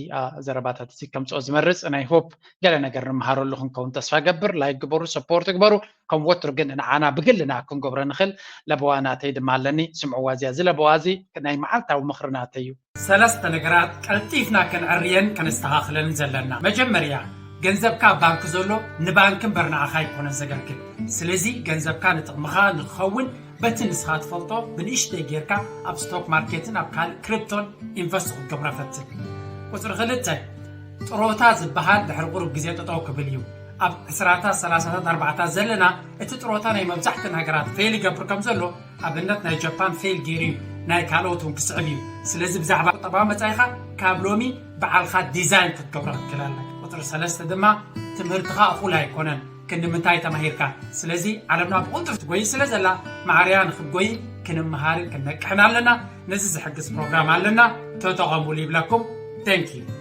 ዘረባታት እዚ ከምፅኦ ዝመርፅ ናይ ሆፕ ገለ ነገር ንምሃረሉ ክንከውን ተስፋ ገብር። ላይክ ግበሩ፣ ሰፖርት ግበሩ። ከም ወትሩ ግን ንዓና ብግልና ክንገብሮ ንኽእል ለበዋ ናተይ ድማ ኣለኒ። ስምዕዋ እዚኣ። እዚ ለበዋ እዚ ናይ መዓልታዊ ምኽሪ ናተይ እዩ። ሰለስተ ነገራት ቀልጢፍና ከነዕርየን ከነስተኻኽለን ዘለና። መጀመርያ፣ ገንዘብካ ኣብ ባንክ ዘሎ ንባንክ እምበር ንዓኻ ኣይኮነን ዘገልግል። ስለዚ ገንዘብካ ንጥቕምኻ ንክኸውን በቲ ንስኻ ትፈልጦ ብንእሽተይ ጌርካ ኣብ ስቶክ ማርኬትን ኣብ ካልእ ክሪፕቶን ኢንቨስት ክትገብሮ ፈትን። ቁፅሪ ክልተ፣ ጥሮታ ዝበሃል ድሕሪ ቁሩብ ግዜ ጠጠው ክብል እዩ። ኣብ ዕስራታት፣ ሰላሳታት፣ ኣርባዓታት ዘለና እቲ ጥሮታ ናይ መብዛሕተን ሃገራት ፌል ይገብር ከም ዘሎ ኣብነት ናይ ጃፓን ፌል ገይሩ እዩ፣ ናይ ካልኦት እውን ክስዕብ እዩ። ስለዚ ብዛዕባ ቁጠባዊ መጻኢኻ ካብ ሎሚ ባዕልኻ ዲዛይን ክትገብሮ ክትክእል ኣለካ። ቁፅሪ ሰለስተ ድማ ትምህርትኻ እኹል ኣይኮነን። ክንዲ ምንታይ ተማሂርካ? ስለዚ ዓለምና ብቕልጡፍ ትጎይ ስለ ዘላ ማዕርያ ንክትጎይ ክንመሃርን ክንነቅሕን ኣለና። ነዚ ዝሕግዝ ፕሮግራም ኣለና፣ ተጠቐሙሉ ይብለኩም። Thank you።